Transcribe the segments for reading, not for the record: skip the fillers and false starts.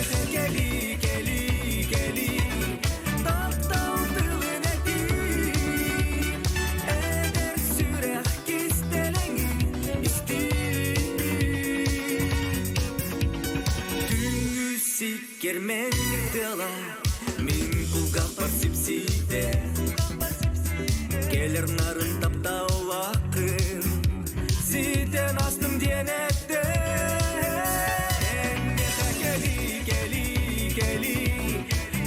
миэхэ кэлии, кэлии, кэлии, таптал тылын этии, эдэр сүрэх кистэлэҥин истии. Күҥҥү сиккэрмэн тыала мин кулгаахпар сипсийдэ Кэлэр нарын тапталлааххын ситэн астым диэн эттэ Миэхэ кэлии, кэлии, кэлии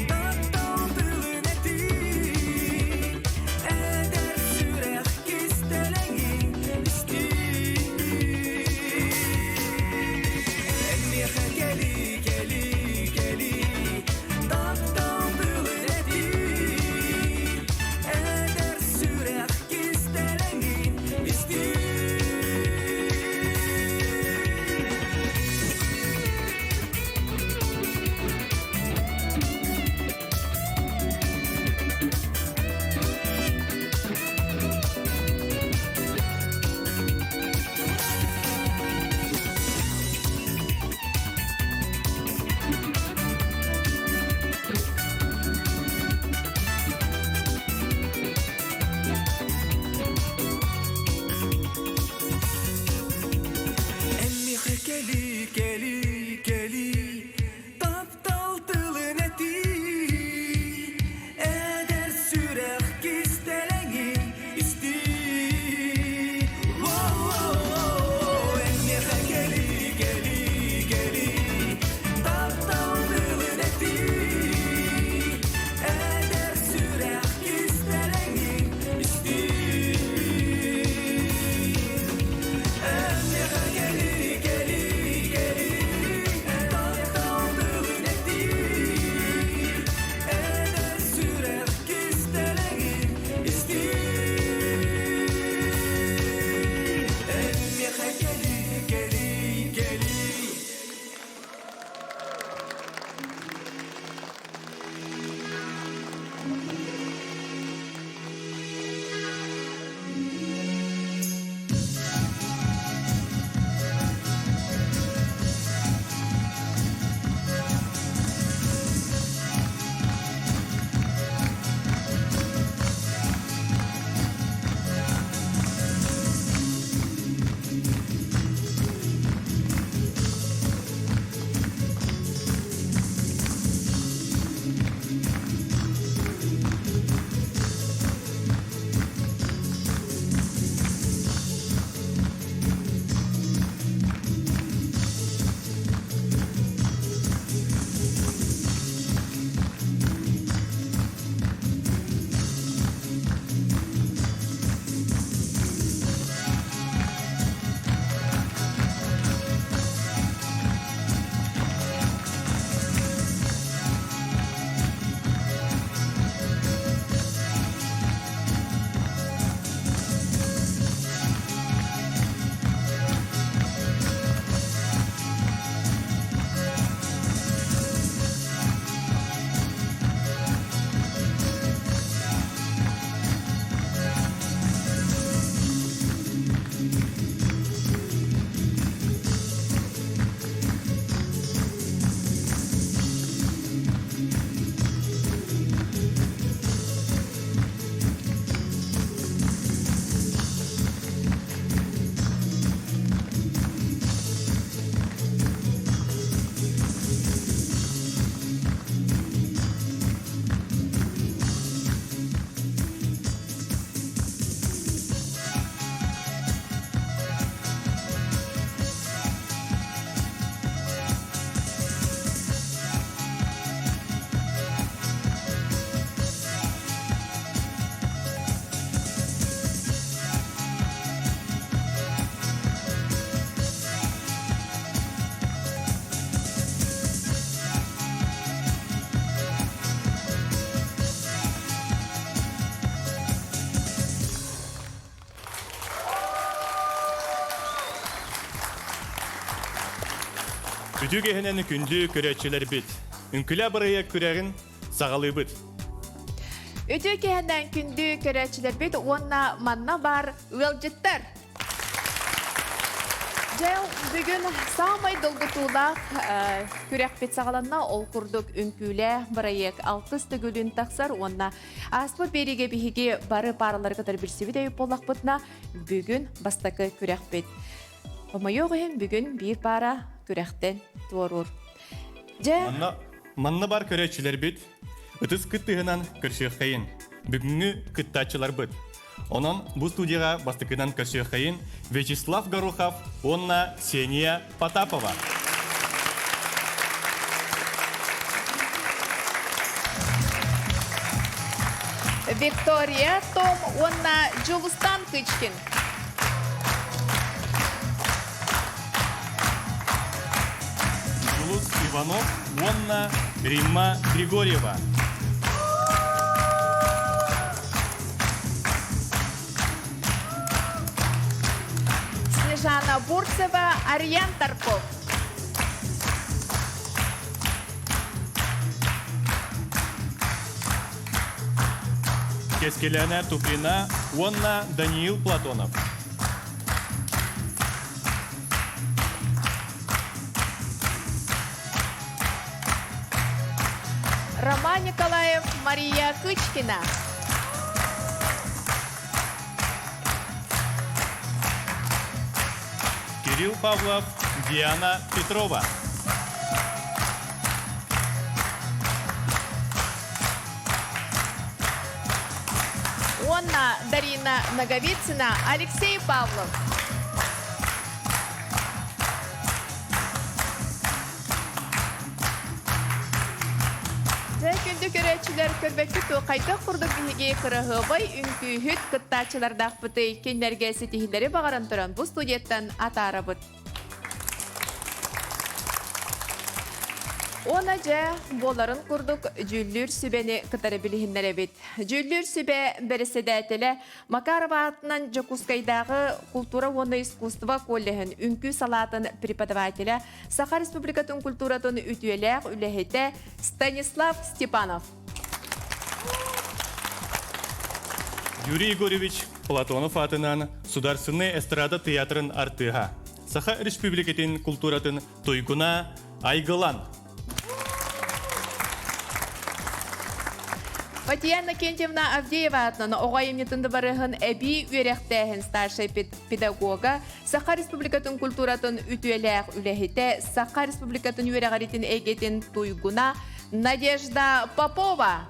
таптал тылын этии эдэр сүрэх кистэлэҥин истии Эн миэхэ кэлии, кэлии, кэлии таптал тылын этии эдэр сүрэх кистэлэҥин истии. Эн миэхэ кэлии, кэлии, кэлии, таптал тылын этии, эдэр сүрэх кистэлэҥин истии. Воу-воу-воу, эн миэхэ кэлии, кэлии, кэлии, таптал тылын этии, эдэр сүрэх кистэлэҥин истии. Эн миэхэ кэлии, кэлии, кэлии, таптал тылын этии, эдэр сүрэх кистэлэҥин истии. Эн миэхэ кэлии, кэлии, кэлии. Үтүө киһинэн күндү көрөөччүлэрбит. Үҥкүлэ бырайыак күрэҕин саҕалыыбыт. Үтүө киһинэн күндү көрөөччүлэрбит уонна манна баар ыалдьыттар. Дьэ, бүгүн саамай долгутуулаах күрэхпит саҕаланна. Ол курдук үҥкүүлээх бырайыак алтыс төгүлүн тахсар уонна ааспыт биэриигэ биһиги бары пааралары кытары билсибит өйүп буоллахпытына, бүгүн бастакы күрэхпит. Хомойуох иһин бүгүн биир паара күрэхтэн туоруур. Дьэ, Манна, манна бар көрөөччүлэрбит ытыс кыттыһынан көрсүөххэйин. Бүгүҥҥү кыттааччыларбыт Онон бу студияҕа бастакынан көрсүөххэйин Вячеслав Горохов уонна Ксения Потапова. Виктория Том уонна Дьулустан Кычкин. Дьулус Иванов уонна Римма Григорьева. Снежана Бурцева, Ариан Тарков. Кэскилээнэ Туприна уонна Даниил Платонов. Роман Николаев, Мария Кычкина. Кирилл Павлов, Диана Петрова. Уонна Дарина Наговицына, Алексей Павлов. Дьэ, күндү көрөөччүлэр, көрбөккүт дуо, хайдах курдук биһиги кыраһыабай үҥкүүһүт кыттааччылардаахпытый? Кинилэргэ ситиһиилэри баҕаран туран бу студияттан атаарабыт. Уонна дьэ, буоларын курдук дьүүллүүр сүбэни кытары билиһиннэрэбит. Дьүүллүүр сүбэ бэрэссэдээтэлэ Макарова аатынан Дьокуускайдааҕы култуура уонна искусство коллеһын үҥкүү салаатын преподавателэ, Саха Республикатын культуратын үтүөлээх үлэһитэ Станислав Степанов. Юрий Егорович Платонов аатынан Сударственный эстрада театрын артыыһа, Саха Республикатын культуратын туйгуна Айгылан. Татьяна Кентьевна Авдеева аатынан оҕо айымньытын дыбарыһын эбии үөрэхтээһин старшай педагога, Саха Республикатын культуратын үтүөлээх үлэһитэ, Саха Республикатын үөрэҕиритин эйгэтин туйгуна Надежда Попова.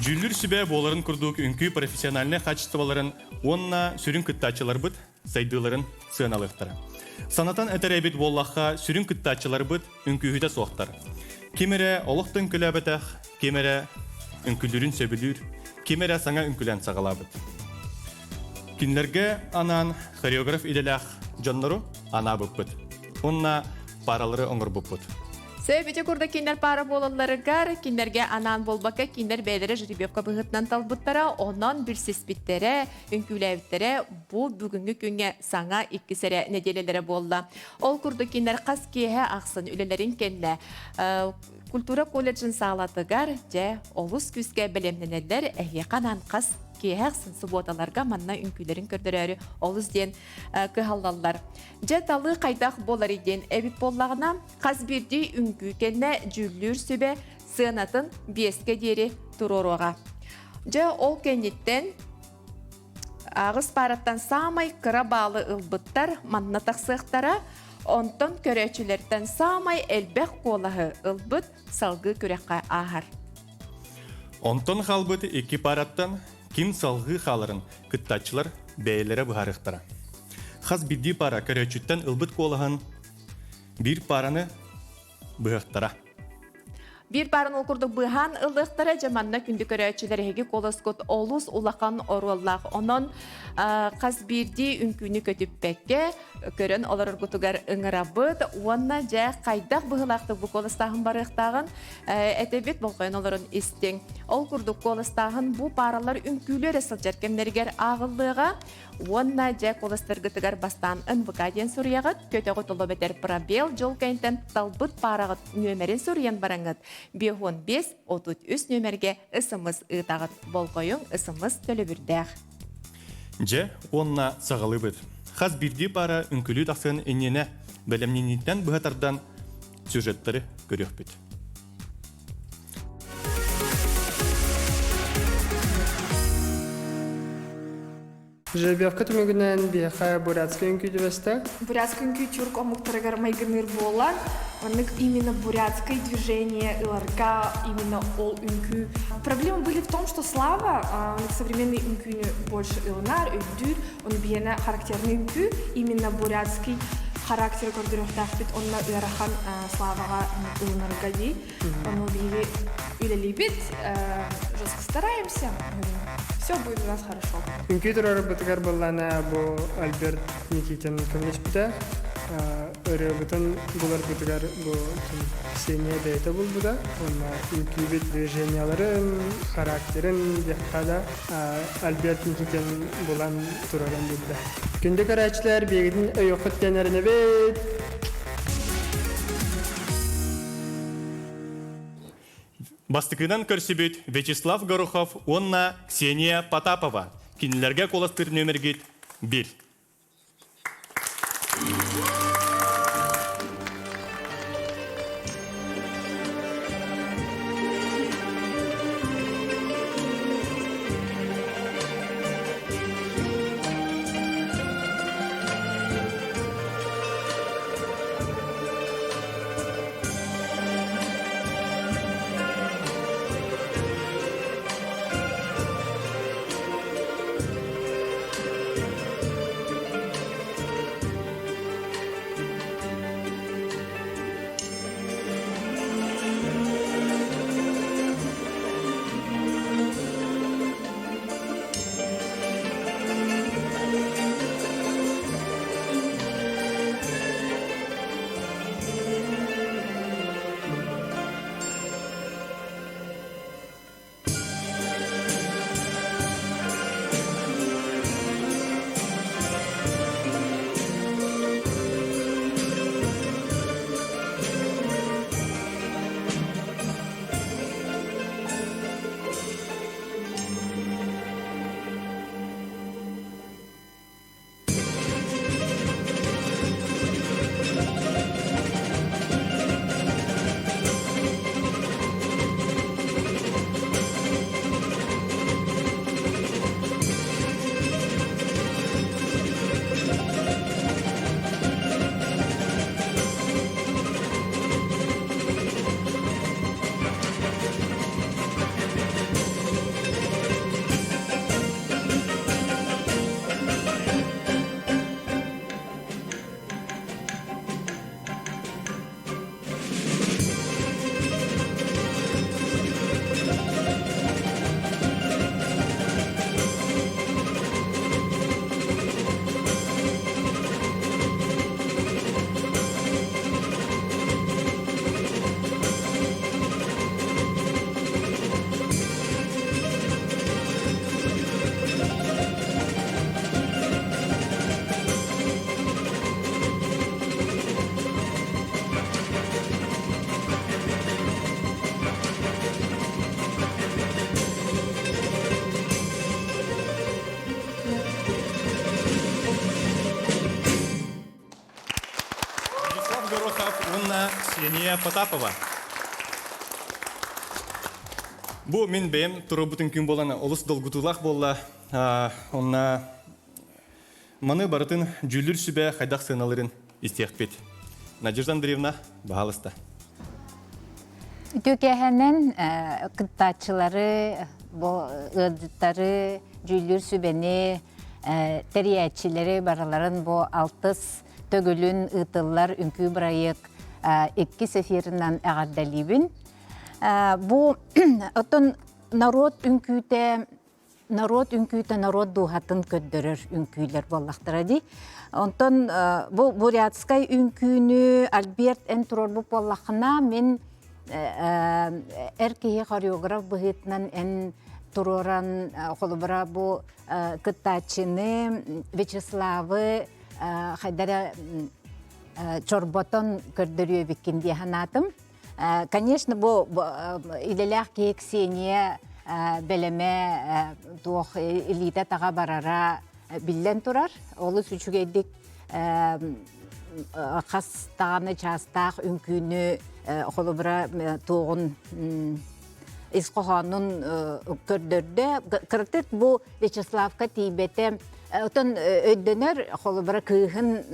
Дьүүллүүр сүбэ буоларын курдук үҥкүү профессиональнай хаачыстыбаларын уонна сүрүн кыттааччыларбыт сайдыыларын сыаналыахтара. Санатан этэр эбит буоллахха, сүрүн кыттааччыларбыт үҥкүүһүтэ суохтар. Ким эрэ олох да үҥкүлээбэтэх, ким эрэ үҥкүлүүрүн сөбүлүүр, ким эрэ саҥа үҥкүлээн саҕалаабыт. Кинилэргэ анаан хореограф идэлээх дьоннору анаабыппыт. Уонна паралары оҥорбуппут. Сөп ити курдук кинилэр паара буолалларыгар, кинилэргэ анаан буолбакка, кинилэр бэйэлэрэ жеребьевка быһыытынан талбыттара, онон билсиспиттэрэ, үҥкүүлээбиттэрэ бу бүгүҥҥү күҥҥэ саҥа иккис эрэ нэдиэлэлэрэ буолла. Ол курдук кинилэр хас киэһэ ахсын үлэлэрин кэннэ культура колледжын саалатыгар дьэ олус күүскэ бэлэмнэнэллэр эһиэхэ анаан хас киэһэ ахсын субуоталарга манна үҥкүүлэрин көрдөрөөрү олус диэн кыһаллаллар. Дьэ талыы хайдах буоларый диэн эбит буоллаҕына хас биирдии үҥкүү кэннэ дьүүллүүр сүбэ сыанатын биэскэ диэри туруоруоҕа. Дьэ ол кэнниттэн Аҕыс паараттан саамай кыра баалы ылбыттар манна тахсыахтара, онтон көрөөччүлэртэн саамай элбэх куолаһы ылбыт салгыы күрэххэ ааһар. Онтон хаалбыт икки паараттан ким салгыы хааларын кыттааччылар бэйэлэрэ быһаарыахтара. Хас биирдии паара көрөөччүттэн ылбыт куолаһын биир паараны быһыахтара. Биир баарын ол курдук быыһаан ылыахтара, дьэ манна күндү көрөөччүлэр эһиги куоласкут олус улахан оруоллаах. Онон хас биирдии үҥкүүнү көтүппэккэ көрөн олороргутугар ыҥырабыт уонна дьэ хайдах быһыылаахтык бу куоластааһын барыахтааҕын этэбит болҕойон олорон истиҥ. Ол курдук куоластааһын бу пааралар үҥкүүлүү эрэ сылдьар кэмнэригэр ааҕыллыаҕа. Уонна дьэ куоластаргытыгар бастаан НВК диэн суруйаҕыт, көтөҕүт оло бэтэр пробел дьол кэнтэн талбыт паараҕыт нүөмэрин суруйан бараҥҥыт 55 33 нүөмэргэ СМС ыытаҕыт. Болҕойуҥ, СМС төлөбүрдээх. Дьэ, уонна саҕалыыбыт. Хас биирдии паара үҥкүүлүү тахсыан иннинэ бэлэмнэнииттэн быһа тардан сюжеттары көрүөхпүт. Жеребьевка түмүгүнэн биһиэхэ бурятскай үҥкүү түбэстэ. Бурятскай үҥкүү тюрк омуктарыгар майгыныыр буолан, маннык именно бурятское движение ыларга именно ол үҥкүү. Проблемы были в том, что Слава современный үҥкүүнү больше ылынар, өйдүүр, он биһиэнэ характерный үҥкүү, именно бурятский характер көрдөрүөхтээхпит, онно ыарахан Славаҕа ылынарга дии. Ону биһиги үлэлиибит, жестко стараемся, все будет у нас хорошо. Үҥкүү турарбытыгар быллана бу Альберт Никитин көмөлөспүтэ. Ырыабытын буларбытыгар бу Ксения бэйэтэ булбута. Уонна үҥкүүбүт движенияларын, характерын диэххэ да Альберт Никитин булан турарын билдэ. Күндү көрөөччүлэр, биһигитин өйүөххүт диэн эрэнэбит. Бастакынан көрсүбүт Вячеслав Горохов уонна Ксения Потапова. Кинилэргэ куоластыыр нүөмэргит бир. Вячеслав Горохов уонна Ксения Потапова. Бу мин бэйэм туруорбутун күн буолан олус долгутуулаах буолла. Онна маны барытын дьүүллүүр сүбэ хайдах сыаналырын истиэхпит. Надежда Андреевна, баһаалыста. Үтүө киэһэнэн кыттааччылары, бу ыалдьыттары, дьүүллүүр сүбэни, тэрийээччилэри барыларын бу алтыс төгүлүн ыытыллар үҥкүү бырайыак иккис эфирынан эҕэрдэлиибин. Бу оттон норуот үҥкүүтэ норуот үҥкүүтэ норуот дууһатын көрдөрөр үҥкүүлэр буоллахтара дии. Онтон бу бурятскай үҥкүүнү Альберт эн туруорбут буоллаххына мин эр киһи хореограф быһыытынан эн туруоран холобура бу кыттааччыны Вячеславы хайдара чорботон көрдөрүөбүккин дии санаатым. Конечно, бу идэлээх киһи Ксения бэлэмэ туох илиитэ таҕа барара. биллэн турар. Олус үчүгэйдик хас даҕаны чаастаах үҥкүүнү холобура туоҕун ис хоһоонун көрдөрдө. Кырытык бу Вячеславка тиийбэтэ. Отон өйдөнөр холобура кыыһын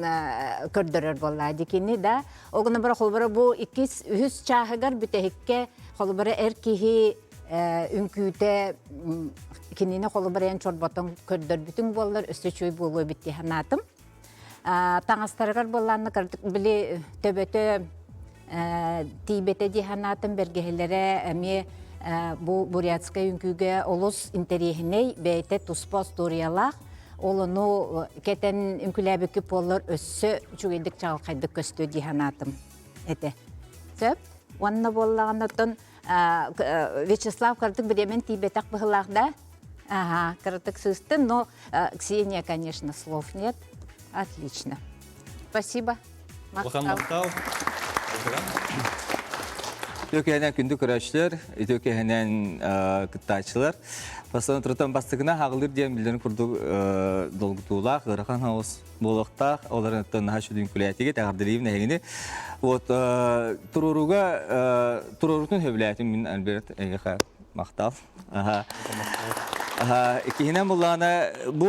көрдөрөр буолла дикини да. Ол гынан баран холобура бу иккис үһүс чааһыгар бүтэһиккэ холобура эр киһи үҥкүүтэ кинини холобура эн чорботон көрдөрбүтүҥ буоллар өссө үчүгэй буолуо эбит дии санаатым. Таҥастарыгар буоллаанна били төбөтө тиийбэтэ дии санаатым бэргэһэлэрэ эмиэ бу бурятскай үҥкүүгэ олус интэриэһинэй бэйэтэ туспа остуоруйалаах ол ону кэтэн үҥкүүлээбиккит буоллар өссө үчүгэйдик чаҕылхайдык көстүө дии санаатым этэ сөп уонна буоллаҕына оттон Вячеслав кырдык бириэмэн тиийбэтэх быһылаах да ага кыратык сыыстын но Ксения конечно слов нет отлично спасибо Улахан махтал. Үтүө күндү көрөөччүлэр, үтүө киһинэн кыттааччылар. Бастан турутан бастакына хаҕылыр диэн билэрин курдук долгутуулаах, ыарахан хаос буолуохтаах. Олорунтан наһаа сүдүн күлээтиги тэҕэрдэлиибин эһигини. Вот туруорууга туруоруутун сөбүлээтим мин Альберт эйиэхэ махтал. Иккиһинэн буллаана бу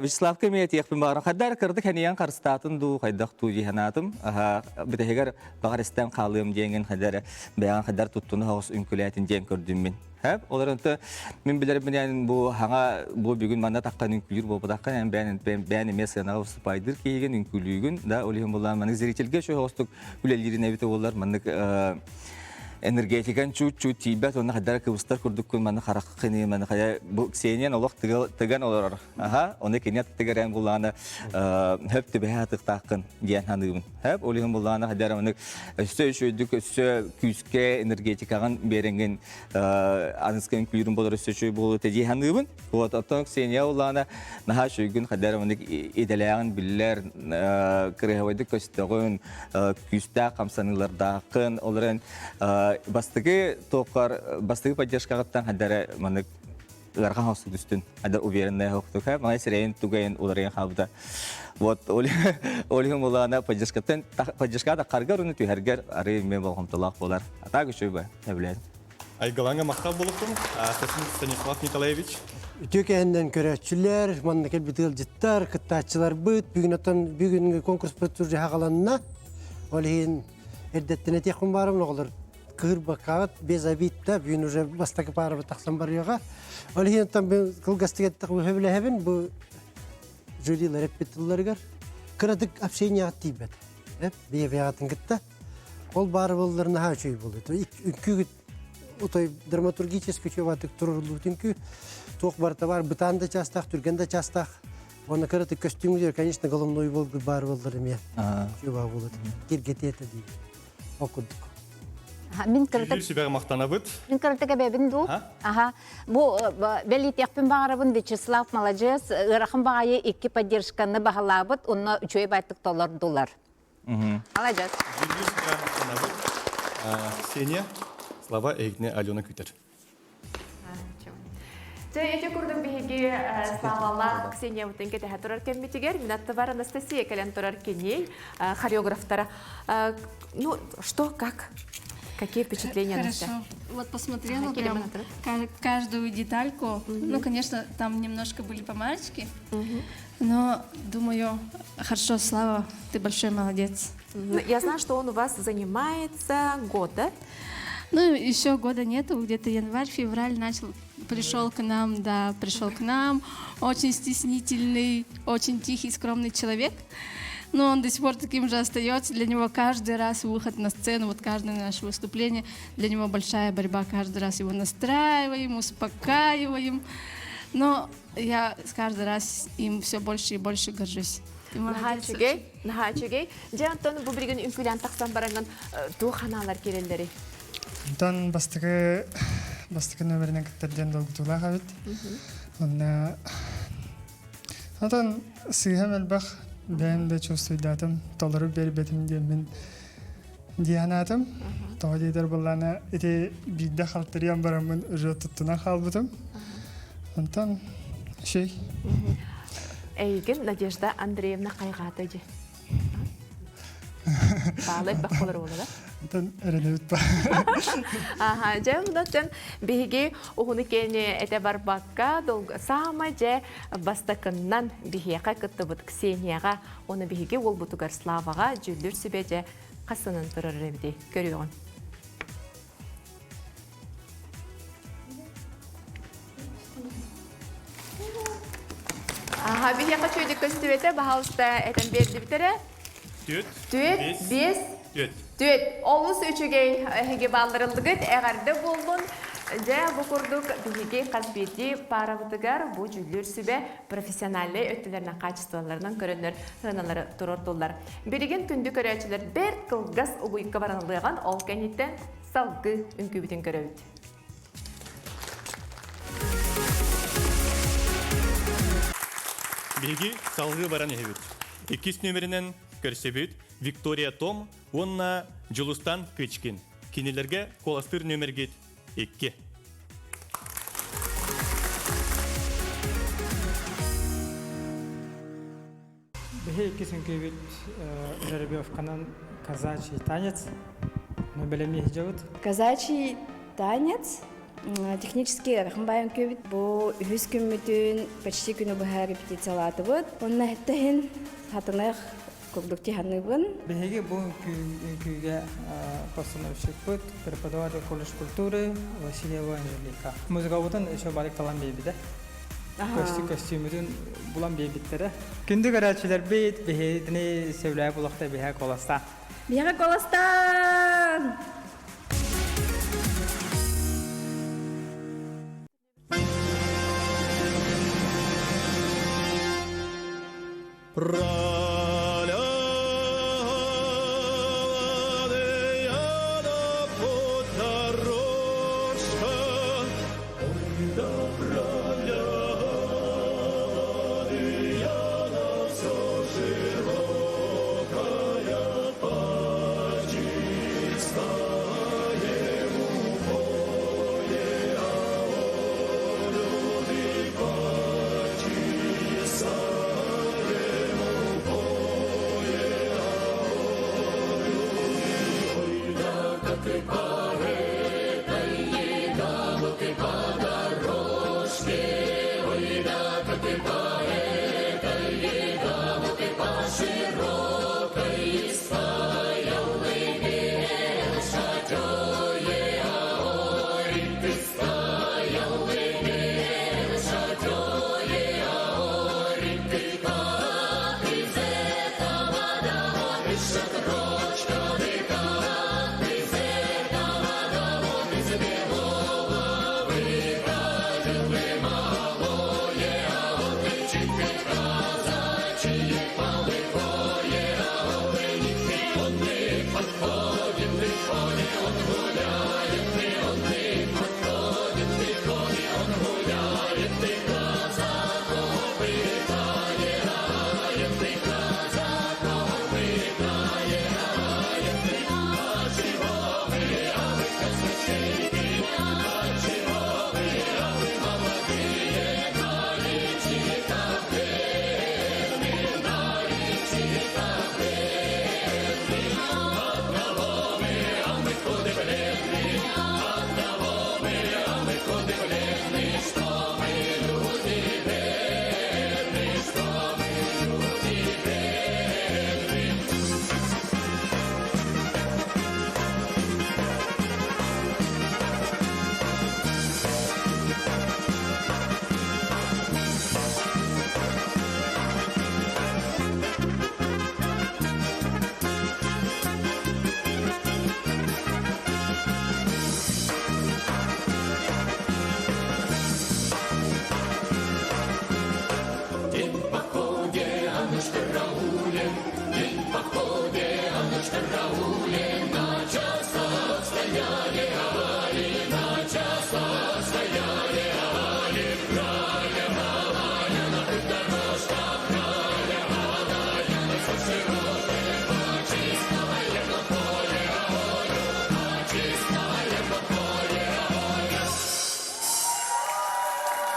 Вячеславка эмиэ этиэхпин баҕарам. Хайдар кырдык хэнийэн харыстаатын дуу, хайдах туу дии санаатым. Бүтэһигэр баҕар истэн хаалыам диэҥин хайдар бэйэҕин хайдар туттуну соҕус үҥкүлээтин диэн көрдүм мин. Хэп, олорунта мин билэрбинэн бу хаҥа бу бүгүн манна таххан үҥкүүлүүр буолбатаххын эн бэйэн бэйэн эмиэ сыанаҕа выступайдыр киһигин үҥкүүлүүгүн да ол иһин буллаан маннык зрительгэ соҕустук үлэлиирин эбитэ буоллар маннык энергетикан чуут-чуут тиийбэт уонна хайдара кыбыстар курдуккун маны хараххыны маны хайа бу Ксениян олох тыган олорор аха оны кини тыгыран буллаана хөп түбэһэ атыктааххын диэн саныыбын хөп ол иһин буллаана хайдара маны өссө үчүгүйдүк өссө күүскэ энергетикаҕын биэрэҥҥин аныска үҥкүүрүн болор өссө үчүгэй буолуо дии саныыбын вот оттон Ксения улаана наһаа үчүгүйгүн хайдара маны идэлээҕин биллэр кырыһабайдык көстөҕүн күүстээх хамсаныылардааххын ол эрэн бастакы туоххар бастакы поддержкаҕыттан хайдара маннык ыарахан хостук түстүн хайдар уверенная хоктук маҥай сирэйин тугайын уларыйан хаалбыта вот ол иһин булаана поддержкаттан поддержка таххаргар уну түһэргэр арыы мен болҕомтолоох буолар а так үчүгэй ба сөбүлээн Айгылаҥа махтал буолуохтун. Станислав Николаевич. Үтүө кэһиннэн көрөөччүлэр, манна кэлбит ыалдьыттар, кыттааччыларбыт бүгүн оттон бүгүҥҥү конкурспут уже хаҕаланна. Ол иһин эрдэттэн этиэхпин баарым оҕолор кыырбаккаҕыт без обид да бүгүн уже бастакы паарабыт тахсан барыаҕа. Ол иһин оттон кылгастык эттэххэ сөбүлэһэбин бу жюрилар эппит тылларыгар кыратык общениеҕа тиийбэт. Бэйэ-бэйэҕитин кытта Ол баар буоллар наһаа үчүгэй буолуо. Үҥкүүгүт отой драматургический үчүгэй туруруллубут үҥкүү. Туох барыта бар, бытаан да чаастаах, түргэн да чаастаах. Уонна кыратык көстүүмүтүгэр, конечно, головной болгут баар буоллар эмиэ. Үчүгэй буолуо. Киргэтиэ этэ диибин. Ол курдук. Мин кыратык сүбэҕэ махтанабыт. Мин кыратык эбэбин дуу? Аха. Бу бэлиэтиэхпин баҕарабын Вячеслав маладьыас ыарахан баҕайы икки поддержканы баһылаабыт, онно үчүгэй байтык толордулар. Молодец. Ксения, слова эйгне Алена күтер. Дьэ, ити курдук биһиги Славалаах Ксениябытын кэтэһэ турар кэммитигэр Минаттыбар Анастасия кэлэн турар кини хореографтара. Ну, что, как? Какие впечатления, Хорошо. Вот посмотрела прям каждую детальку. Ну, конечно, там немножко были помарочки. Но, думаю, хорошо, Слава, ты большой молодец. Я знаю, что он у вас занимается год, да? Ну, еще года нету, где-то январь, февраль начал, пришел к нам, да, пришел к нам. Очень стеснительный, очень тихий, скромный человек. Но он до сих пор таким же остается. Для него каждый раз выход на сцену, вот каждое наше выступление, для него большая борьба. Каждый раз его настраиваем, успокаиваем. Но я каждый раз им все больше и больше горжусь. Наһаа үчүгэй, наһаа үчүгэй. Дьэ, онтон бу билигин үҥкүүлээн тахсан бараҥҥын туох ханаалар киирэллэрий? Онтон бастакы бастакы нөмеринэн кыттар диэн долгутуулаах эбит. Онно Онтон сыыһам элбэх бэйэм да чувствуйдаатым, толору биэрбэтим диэммин дии санаатым. Тоҕо диэтэр буоллаҕына ити биирдэ халтарыйан бараммын уже туттунан хаалбытым. Онтон шей. Эйигин Надежда Андреевна хайҕаата дьи. Баалай бахпалар буолара. Онтон эрэнэбит ба. Аха, дьэ, онтон биһиги уһуну киэни этэ барбакка, саамай дьэ бастакыннан биһиэхэ кыттыбыт Ксенияҕа, оны биһиги уолбутугар Славаҕа дьүүллүүр сүбэ дьэ хасынан турар эбити көрүөҕүн. Аха, биһиэхэ чүөдүк көстүбэтэ, баһаалыста этэн биэрдибитэрэ. Түөт. Түөт, биэс. Түөт. Түөт. Олус үчүгэй эһиги баалларыллыгыт, эҕэрдэ буоллун. Дьэ, бу курдук биһиги хас биирдии паарабытыгар бу дьүүллүүр сүбэ профессиональнай өттүлэринэн хаачыстыбаларынан көрөннөр сыаналары туруордуллар. Билигин күндү көрөөччүлэр бэрт кылгас угуйка баранылыаҕын ол кэнниттэн салгыы үҥкүүбүтүн көрөбүт. Биһиги салгыы баран иһэбит. Иккис нүөмэринэн көрсөбүт Виктория Том уонна Дьулустан Кычкин. Кинилэргэ куоластыыр нүөмэргит икки. Биһи иккис үҥкүүбүт жеребьевканан казачий танец. Ну, бэлэмни иһдьэбит. Казачий танец технически ыарахан баай үҥкүүбүт. Бу үһүс күммүтүн почти күнү быһа репетициялаатыбыт. Онно эттэһин хатыныах курдук тиһаныбын. Биһиги бу үҥкүүгэ постановщикпыт, преподаватель колледж культуры Васильева Анжелика. Музыкабытын еще барык талан биэрбитэ. Костюмүтүн булан биэрбиттэрэ. Күндү көрөөччүлэрбит биһигини сөбүлээбит булахта биһэ колостаан. Биһиэхэ колостаан!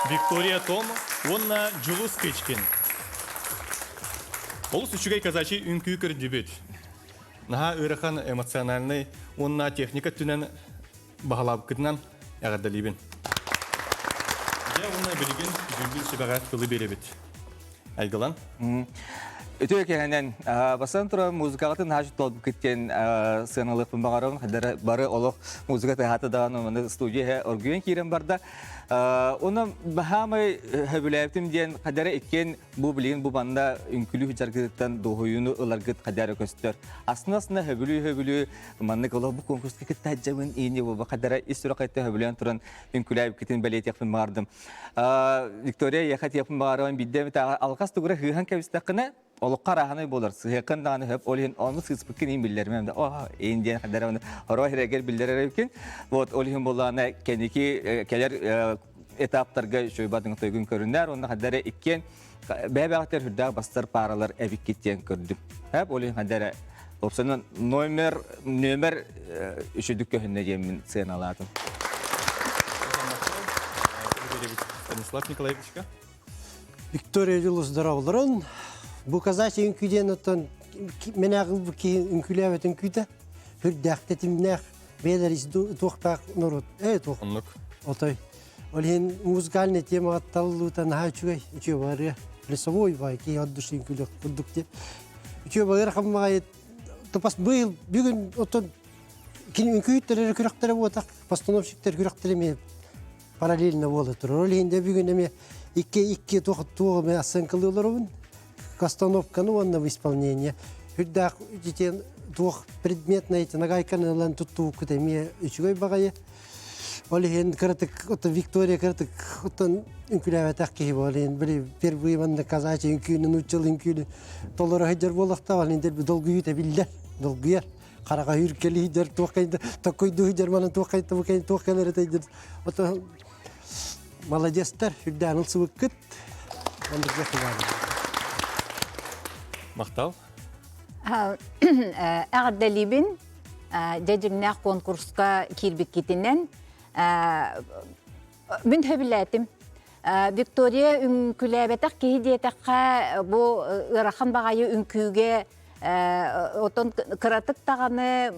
Виктория Том уонна Дьулус Кычкин. Олус үчүгэй казачий үҥкүү көрдүбүт. Наһаа ыарахан эмоциональнай уонна техника өттүнэн баһылаабыккытынан эҕэрдэлиибин. Дьэ уонна билигин дьүүллүүр сүбэҕэ тылы биэрэбит. Айгылан. Үтүө кэһэнэн, бастан туран музыкаҕытын наһаа толбуккут диэн сыаналыахпын баҕарабын. Хадара бары олох музыка тыаһаата даҕаны маны студия иһэ оргуйан киирэн барда. Онон баһаамай хөбүлээбитим диэн хадара иккиэн бу билигин бу манна үҥкүлүү дьаргытыттан дуоһуйууну ыларгыт хадара көстөр. Астына-астына хөбүлүү-хөбүлүү маннык олох бу конкурска кыттааччыбын иини буолба хадара ис сүрэххиттэн хөбүлээн туран үҥкүлээбиккитин бэлиэтиэхпин баҕардым. Виктория эйиэхэ этиэхпин баҕарабын биирдэ эмит алҕас тугура сыыһан кэбистэххинэ олоххо арааһынай буолар сыһыаккын даҕаны сөп ол иһин ону сыыспыккын иин биллэримэм да о иин диэн хадара оны хоро хирэгэр биллэрэр эбиккин вот ол иһин буоллаҕына кэнники кэлэр этаптарга үчүгэй бадыҥ тойгун көрүнэр уонна хадара иккиэн бэйэ-бэҕэтэр үрдээх бастар пааралар эбиккит диэн көрдүм. Хэп ол иһин хадара Опсанан номер нөмер үчүдүк көһүннэ диэммин сыаналаатым. Станислав Николаевичка. Виктория Дьулус здоровларын. Бу казачий үҥкүү диэн оттон менэҕил бу киһи үҥкүүлээбэт үҥкүүтэ. Хүрдээх тэтимнээх бэйэлэр туохтаах норуот. Э туох. Оннук. Отой. Ол иһин музыкальный темаҕа талыллыыта наһаа үчүгэй, үчүгэй барыа. Плясовой бай киһи от души үҥкүүлүөх курдук диэн. Үчүгэй барыа хаммаҕай тупас быйыл бүгүн оттон кини үҥкүүттэр эрэ күрэхтэрэ буотах, постановщиктар күрэхтэрэ эмиэ параллельно буола турар. Ол иһин дэ бүгүн эмиэ икки икки туох туох эмиэ оценкалыы олоробун. Постановканы уонна в исполнение. Үрдээх дитен туох предметный нагайканы ылан туттубуккут эмиэ үчүгэй баҕайы. Ол иһин кыратык оттон Виктория кыратык оттон үҥкүүлээбэтэх киһи буол иһин били первый манна казачий үҥкүүнү нууччалыы үҥкүүнү толоро сылдьар буоллахтаах ол иһин дэлби долгуйуута биллэр долгуйар хараҕа үркэлиидэр туох кайда такойдуу сылдьар манан туох хайта бу туох кэлэр этэй оттон молодецтар үрдээн ылсыбыккыт оннук Махтал. Эҕэрдэлиибин дьэ дьиҥнээх конкурска киирбиккитинэн мин сөбүлээтим. Виктория үҥкүлээбэтэх киһи диэтэххэ бу ыарахан баҕайы үҥкүүгэ отон кыратык даҕаны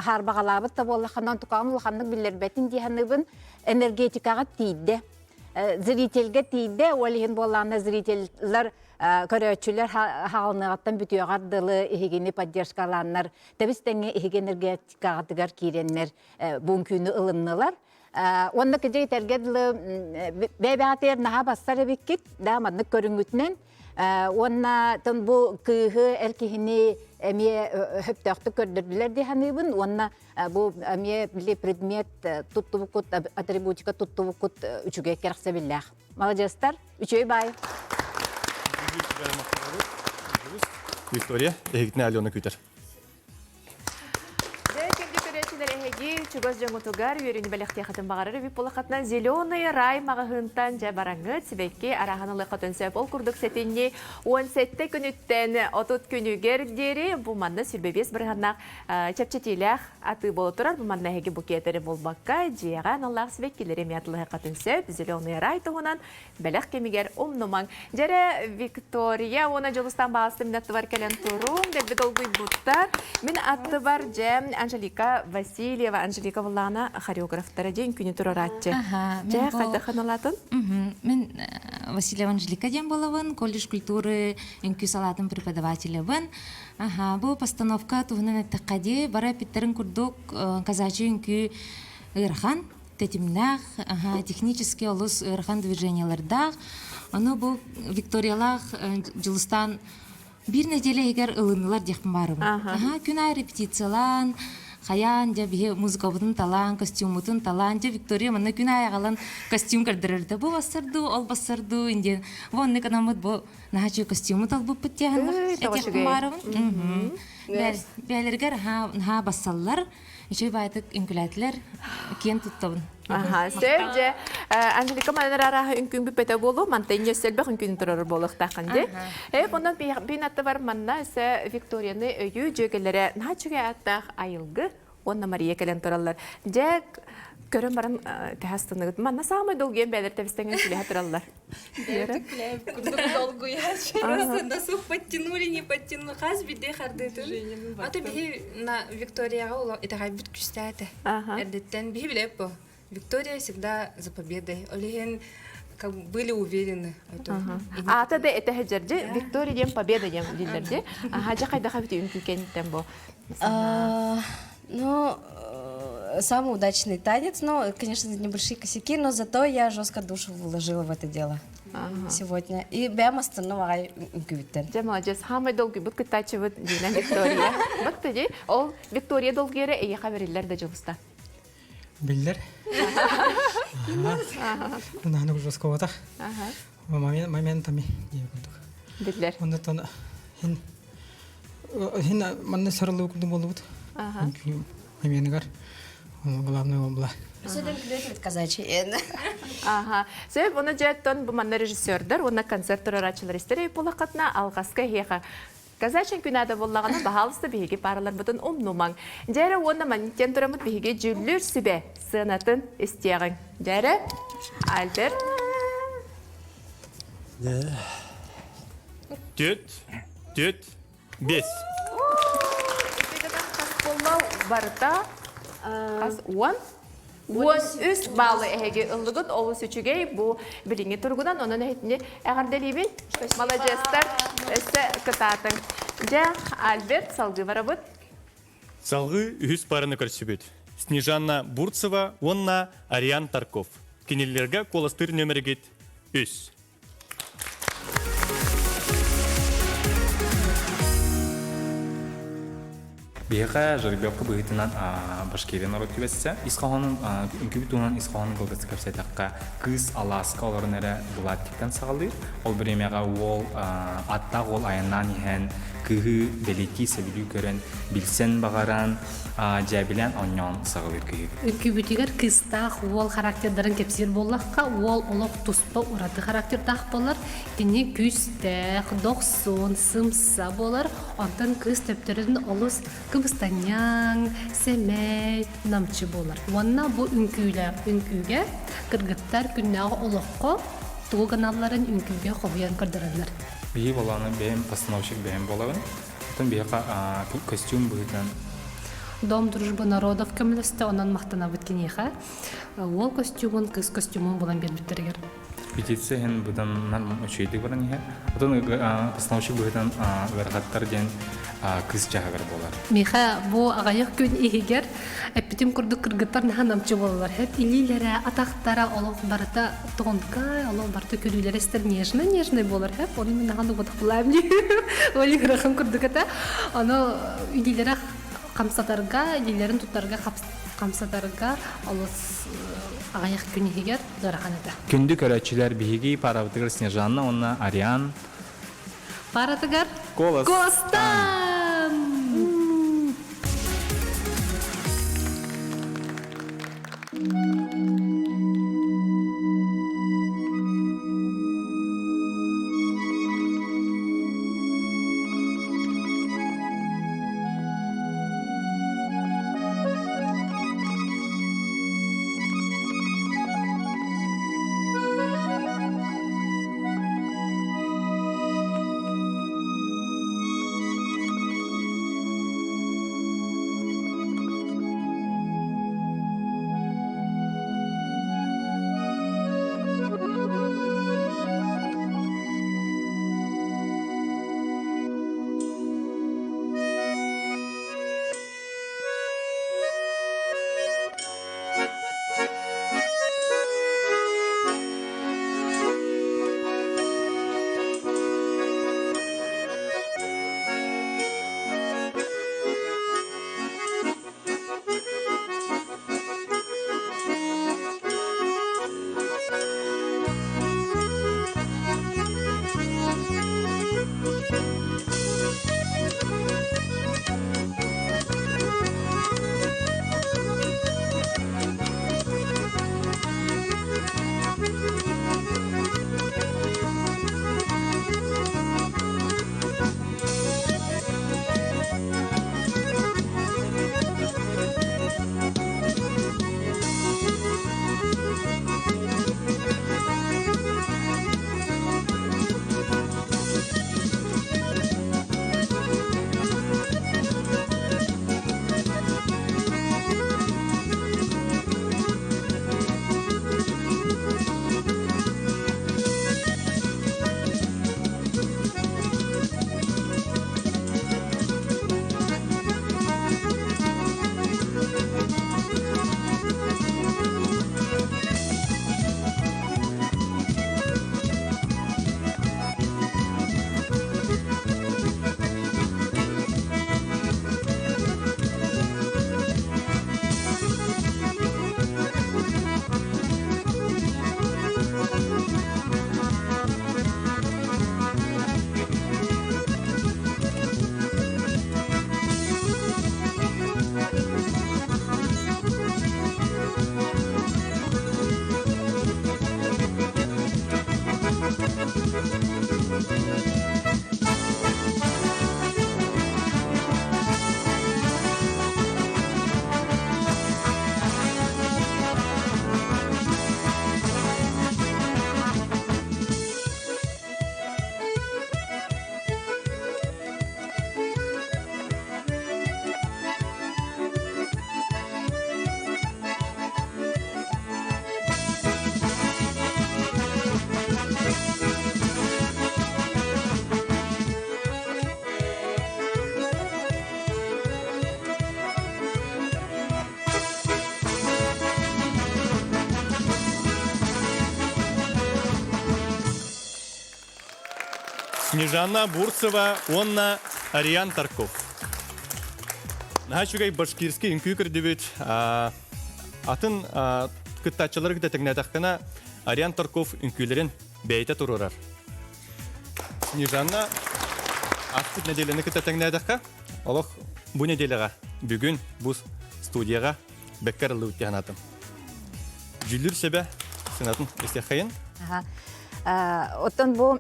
хаарбаҕалаабыт да буоллаххына онтукаҕын улаханнык биллэрбэтин дии саныыбын энергетикаҕа тиийдэ зрительгэ тиийдэ ол иһин буоллаҕына зрителлэр көрөөччүлэр хаалыныаҕыттан бүтүөҕэр дылы иһигини поддержкалааннар тэбис-тэҥҥэ иһиги энергетикаҕытыгар киирэннэр бу үҥкүүнү ылыннылар. Уонна кыдьа итэргэ дылы бэйбэҕэтигэр наһаа бассар эбиккит да маннык көрүҥҥүтүнэн уонна тон бу кыыһы эр киһини эмиэ сөптөөхтүк көрдөрдүлэр дии саныыбын уонна бу эмиэ били предмет туттубуккут атрибутика туттубуккут үчүгэй кэрэхсэбиллээх. Маладьыастар, үчүгэй баай. Виктория, эһигитинэ Алена күүтэр. Дьэ, күндү көрөөччүлэр эһиги чугас дьоҥутугар үөрүүнү бэлэхтиэххитин баҕарар үбү пулахатынан «Зеленый рай» маҕаһыынтан дьэ бараҥҥыт сибэкки арааһын ылыаххытын сөп. Ол курдук сэтинньи 17 күнүттэн 30 күнүгэр диэри бу манна 25 бырыһаннаах чэпчэтиилээх атыы буола турар. Бу манна эһиги букетэри булбакка, дьиэҕэ аналлаах сибэккилэри эмиэ атылыһыаххытын сөп. «Зеленый рай» туһунан бэлэх кэмигэр умнумаҥ. Дьэрэ Виктория уонна Дьулустан баалысты мин аттыбар кэлэн туруҥ, дэлби долгуйбуттар. Мин аттыбар дьэ Анжелика Васильева, Анжелика Валлана хореографтара дьэ үҥкүүнү туруорааччы. Дьэ хайдах ханалаатын? Мин Васильева Анжелика диэн буолабын, колледж культуры үҥкүү салаатын преподавателебын. Аха, бу постановка туһунан эттэххэ дии, бары эппиттэрин курдук казачий үҥкүү ыарахан, тэтимнээх, аха, технически олус ыарахан движениелардаах. Ону бу Викториялаах Дьулустаан биир нэдиэлэ иһигэр ылыннылар диэхпин баарыбын. Аха, күн аайы репетициялаан, хайаан, дьэ биһи музыкабытын талаан, костюммутун талаан, дьэ Виктория манна күн аайы аҕалан костюм көрдөрөр да бу бассардуу, ол бассардуу диэн. Бу оннук анаммыт бу наһаа үчүгэй костюму талбыппыт диэхин этиэхпин баарыбын. Бээлэригэр наһаа бассаллар, үчүгэй баайтык үҥкүлээтилэр, киэн туттабын. Аха, сөп дьэ. Анжелика манан арааһа үҥкүүн бүппэтэ буолуо, мантан өссө элбэх үҥкүүнү турар буолуохтааххын дии. Э, онон бин аттыбар манна өссө Викторияны өйүү дьүөгэлэрэ наһаа үчүгэй ааттаах айылгы. уонна Мария кэлэн тураллар. Дьэ, көрөн баран тэһастыныгыт. Манна саамай долгуйан бээлэр тэбистэҥин күлэһэ тураллар. Курдук долгуйааччы. Просто сух подтянули, не подтянули. Хас биирдии хардыытын. Ата биһи на Викторияҕа итэҕэйбит күстээтэ. Эрдэттэн биһи билэп бу. Виктория всегда за победой. Ол иһин как были уверены. Аата да этэ сылдьар Виктория диэн победа диэн дииллэр дии. Аха дьэ хайдаха бити үҥкүү кэнниттэн бу. Ну, самый удачный танец, но, конечно, небольшие косяки, но зато я жестко душу вложила в это дело сегодня. И бэм астынным аҕай үҥкүүбүттэн. Дьэ, молодец. Хаамай долгуйбут кыттааччыбыт Дина Виктория. Баттыди, ол Виктория долгуйара эйиэхэ бэриллэр да дьулуста. Биллэр. Наһаны жестковатах. Моментами диye курдук. Биллэр. Оннотон хин хин манна сарылыы курдук болубут. Моментыгар главное ол була. Сөдөн күлөт казачий. Аха. Сөп, оны жеттон бу манна режиссердар, уонна концерт турараачылар истер буолаххытына алҕаска эһиэхэ Казачын күнәдэ боллаҕына баһаалыста биһиги параларбытын умнумаҥ. Дьэрэ уонна манньыттан тураммыт биһиги дьүллүүр сүбэ сыанатын истиэҕиҥ. Дьэрэ, Альберт. Түт, түт, бес. Барыта хас уон 13 баллы эһиги ыллыгыт олус үчүгэй бу билиҥҥи туругунан онон эһитини эҕэрдэлиибин. Маладьыастар өссө кытаатыҥ. Дьэ, Альберт салгыы барабыт. Салгыы үһүс параны көрсүбүт. Снежанна Бурцева уонна Ариан Тарков. Кинилэргэ куоластыыр нөмеригит үс. Биһиэхэ жеребьевка быһыытынан Башкирия норуот түбэстэ. Ис хоһоонун үҥкүүбүт туһунан ис хоһоонун кылгастык кэпсээтэххэ, кыыс алааска олорон эрэ былааттиктан саҕалыыр. Ол бириэмэҕэ уол аттаах уол айаннаан иһэн кыыһы бэлиэтии сөбүлүү көрөн, билсэн баҕаран, дьээбилээн оонньоон саҕалыыр киһи. Үҥкүүбүтүгэр кыыстаах уол характердарын кэпсиир буоллахха, уол олох туспа ураты характердаах буолар. Кини күүстээх, дохсун, сымса буолар. Онтон кыыс төптөрүн олус кыбыстанньаҥ, сэмэй, намчы буолар. Уонна бу үҥкүүлээх үҥкүүгэ кыргыттар күннээҕи олоххо тугу гыналларын үҥкүүгэ хоһуйан көрдөрөллөр. Биһи болааны бэйэм постановщик бэйэм буолабын. Оттон биһиэхэ костюм быһыытынан Дом дружбы народов көмөлөстө, онон махтанабыт киниэхэ. Уол костюмун, кыыс костюмун булан биэрбиттэригэр. Петиция иһин быданнар үчүгэйдик баран иһэр. Оттон постановщик быһыытынан ыарахаттар диэн кыыс чаһыгар буолар. Миэхэ бу аҕыйах күн иһигэр эппитим курдук кыргыттар наһаа намчы буолаллар. Хэп илиилэрэ, атахтара олох барыта тонкай, олох барыта көрүүлэрэ истэр нежный-нежный буолар. Хэп ону мин наһаа нугутахпылаам дии. Ол ыарахан курдук этэ. Ону илиилэрэ хамсатарга, илиилэрин туттарга хамсатарга олус аҕыйах күн иһигэр ыарахан этэ. Күндү көрөөччүлэр, биһиги парабытыгар Снежанна уонна Ариан Паратыгар Колос. Костан! Снежана Бурцева уонна Ариан Тарков. Наһаа үчүгэй башкирский үҥкүү көрдүбүт. Атын кыттааччылары кытта тэҥнээтэххинэ, Ариан Тарков үҥкүүлэрин бэйэтэ туруорар. Снежана ааспыт нэдиэлэни кытта тэҥнээтэххэ, олох бу нэдиэлэҕэ бүгүн бу студияҕа бэккэ арыллыбыт дии санаатым. Дьүллүр сөбө сынатын истиэххэйин. Оттон бу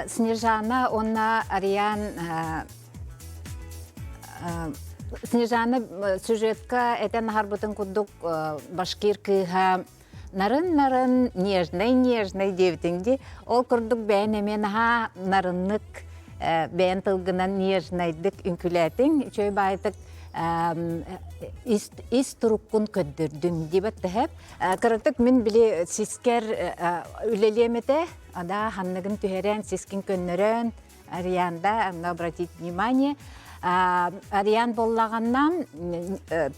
Снежана уонна Ариан Снежана сюжетка этэн аһарбытын курдук башкир кыыһа нарын-нарын, нежный-нежный диэбитиҥ дии. Ол курдук бэйэн эмиэ наһаа нарыннык, бэйэн тылгынан нежнайдык үҥкүлээтиҥ, үчүгэй баайытык ис, ис туруккун көрдөрдүҥ диэбэт тэһэп. Кыратык мин били сискэр үлэлиэм этэ, ада ханныгын түһэрэн, сискин көннөрөн, Арианда, онно обратить внимание. Ариан буоллаҕына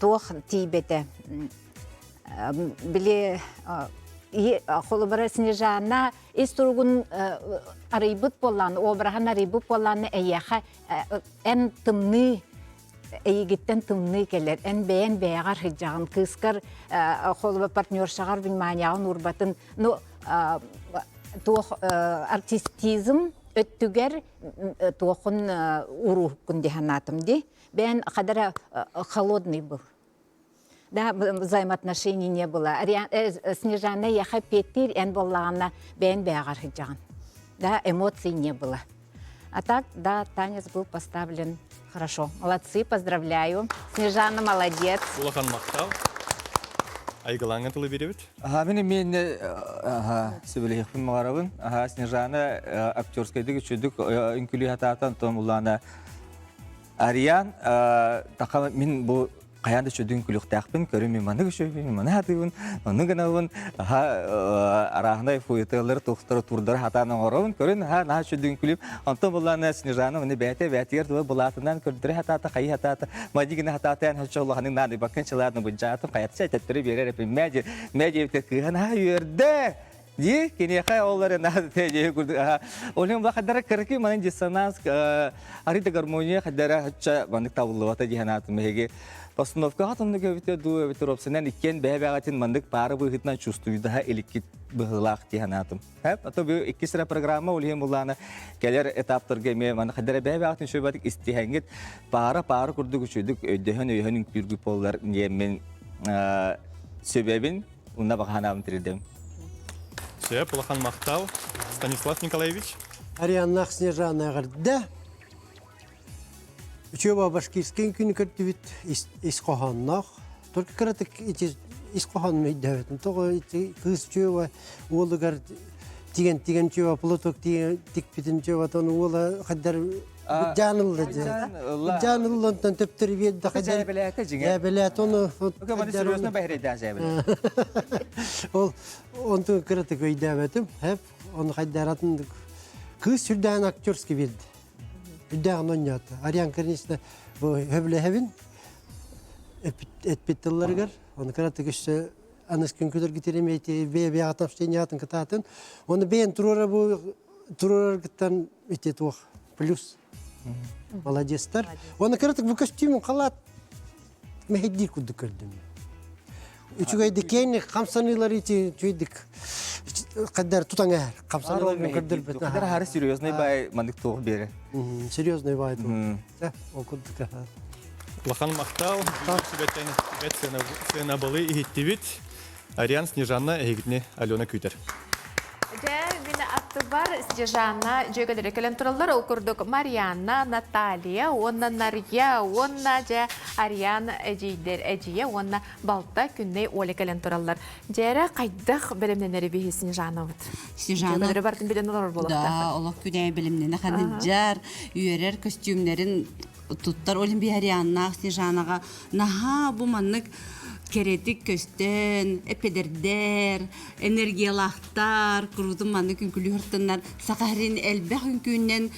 туох тиийбэтэ били холобура Снежана ис туругун арыйбыт буоллаан, обраһын арыйбыт буоллаан эйиэхэ эн тымныы эйигиттэн тымныы кэлэр, эн бэйэн бэйэҕэр сылдьаҕын, кыыскар холобура партнершаҕар вниманияҕын уурбатын, ну туох артистизм өттүгэр туохун уруһуккун дии санаатым дии. Бэйэн хадара холодный был. Да, взаимоотношений не было. Снежана яха петтир эн боллаҕына бэйэн бэйэҕэр сылдьаҕын. Да, эмоций не было. А так, да, танец был поставлен хорошо. Молодцы, поздравляю. Снежана молодец. Улахан махтал. Айгылааҥҥа тылы биэрэбит. Аха, мин эмиэ аха, сөбүлэһиэхпин баҕарабын. Аха, Снежана актерскайдык үчүгдүк үҥкүлүү хатаатан, том улаана Ариан, таха мин бу хайаан да үчүгдүн күлүхтээхпин, көрүм мин маннык үчүгүн, маны хатыыбын, онну гынабын, аха арааһынай фуеталары, туохтары, турдары хатаан оҥоробун, көрүн, аха, наһаа үчүгдүн күлүм. Онтон буллаана Снежана маны бэйэтэ бэйэтигэр тула былаатынан көрдөрө хатаата, хайыы хатаата, мадигина хатаата, эн хочо улаханын наадыйбаккын чылаадын быдьаатым, хайатса этэттэри биэрэр эпин, мэ диэ, мэ диэбитэ кыыһа наһаа үөрдэ. Дии, киниэхэ ол эрэ наада дии курдук. Ол иһин хадара кыракый манан диссонанс арый да гармония хадара хачча маннык табыллыбата дии санаатым эһиги. Постановкаҕа тоннук эбитэ дуу эбитэ робсынан иккиэн бэйэ-бэйэҕитин маннык паара быһыытынан чувствуйдаһа иликкит быһыылаах дии санаатым. А то бу иккис эрэ программа ол иһин буллаана кэлэр этаптарга эмиэ манна хадара бэйэ-бэйэҕитин үчүгэйдик истиһэҥҥит паара-паара курдук үчүгдүк өйдөһөн өйөһөн үҥкүүргүт буоллар диэммин сөбөбүн Уна баҕанаабын тирдем. Сөп, улахан махтал. Станислав Николаевич. Арианнаах Снежана эҕэрдэ. Үчүгэй башкирскай күнү көрдүбүт ис хоһоонноох. Только кыратык ити ис хоһоонун өйдөөбөтүм. Тоҕо ити кыыс үчүгэй уолугар тигэн тигэн үчүгэй платок тикпитин үчүгэй отон уола хаддар Быдьаан ылла дьэ. Быдьаан ылла онтон төптөрү биэрдэ хадьар. Дьээбэлээтэ дьиҥэ. Дьээбэлээтэ ону. Маны серьезно бэһирэйдээн дьээбэлээтэ. Ол онтун кыратык өйдөөбөтүм. Хэп ону хайдаратын кыыс сүрдээн актерский биэрди. Үрдээн онньоото. Ариан конечно бу хөбүлэһэбин эппит тылларыгар. Оны кыратык өссө аныс күн күтүргүтүрем бэйэ бэйэҕэ общениятын кытаатын. Оны бэйэн туруора бу туруораргыттан ити туох плюс молодецтар уонна кыратык бу көстүүмүн халаат мэһэйдиир курдук көрдүм үчүгэйдик киэҥник хамсаныылары ити үчүгэйдик хаддар тутан ээр хамсаныыларын көрдөрбөт Хаддар хары серьезный бай маннык туох биэрэ серьезный бай ол курдук Улахан махтал. Сүбэттэн бэт сыанабылы иһиттибит. Ариан Снежанна эһигитини Алена күүтэр. Дьэ, мин аттыбар Снежанна дьүөгэлэрэ кэлэн тураллар. Ол курдук Марианна, Наталья уонна Нарья уонна дьэ Ариан эдьиийдэр эдьиийэ уонна балта Күннэй Оля кэлэн тураллар. Дьээрэ хайдах бэлэмнэнэри биһи Снежанабыт? Снежана Дьүөгэлэри бартын билэн олорор буолуохтаахпыт. Да, олох күнэйи бэлэмнэнэ ханыджар, үөрэр көстүүмнэрин туттар Олимпиарианнаах Снежанаҕа наһаа бу маннык кэрэтик көстөн, эппэдэрдэр, энергиялаахтар, куруутун маннык үҥкүлүү саха сирин элбэх үҥкүүннэн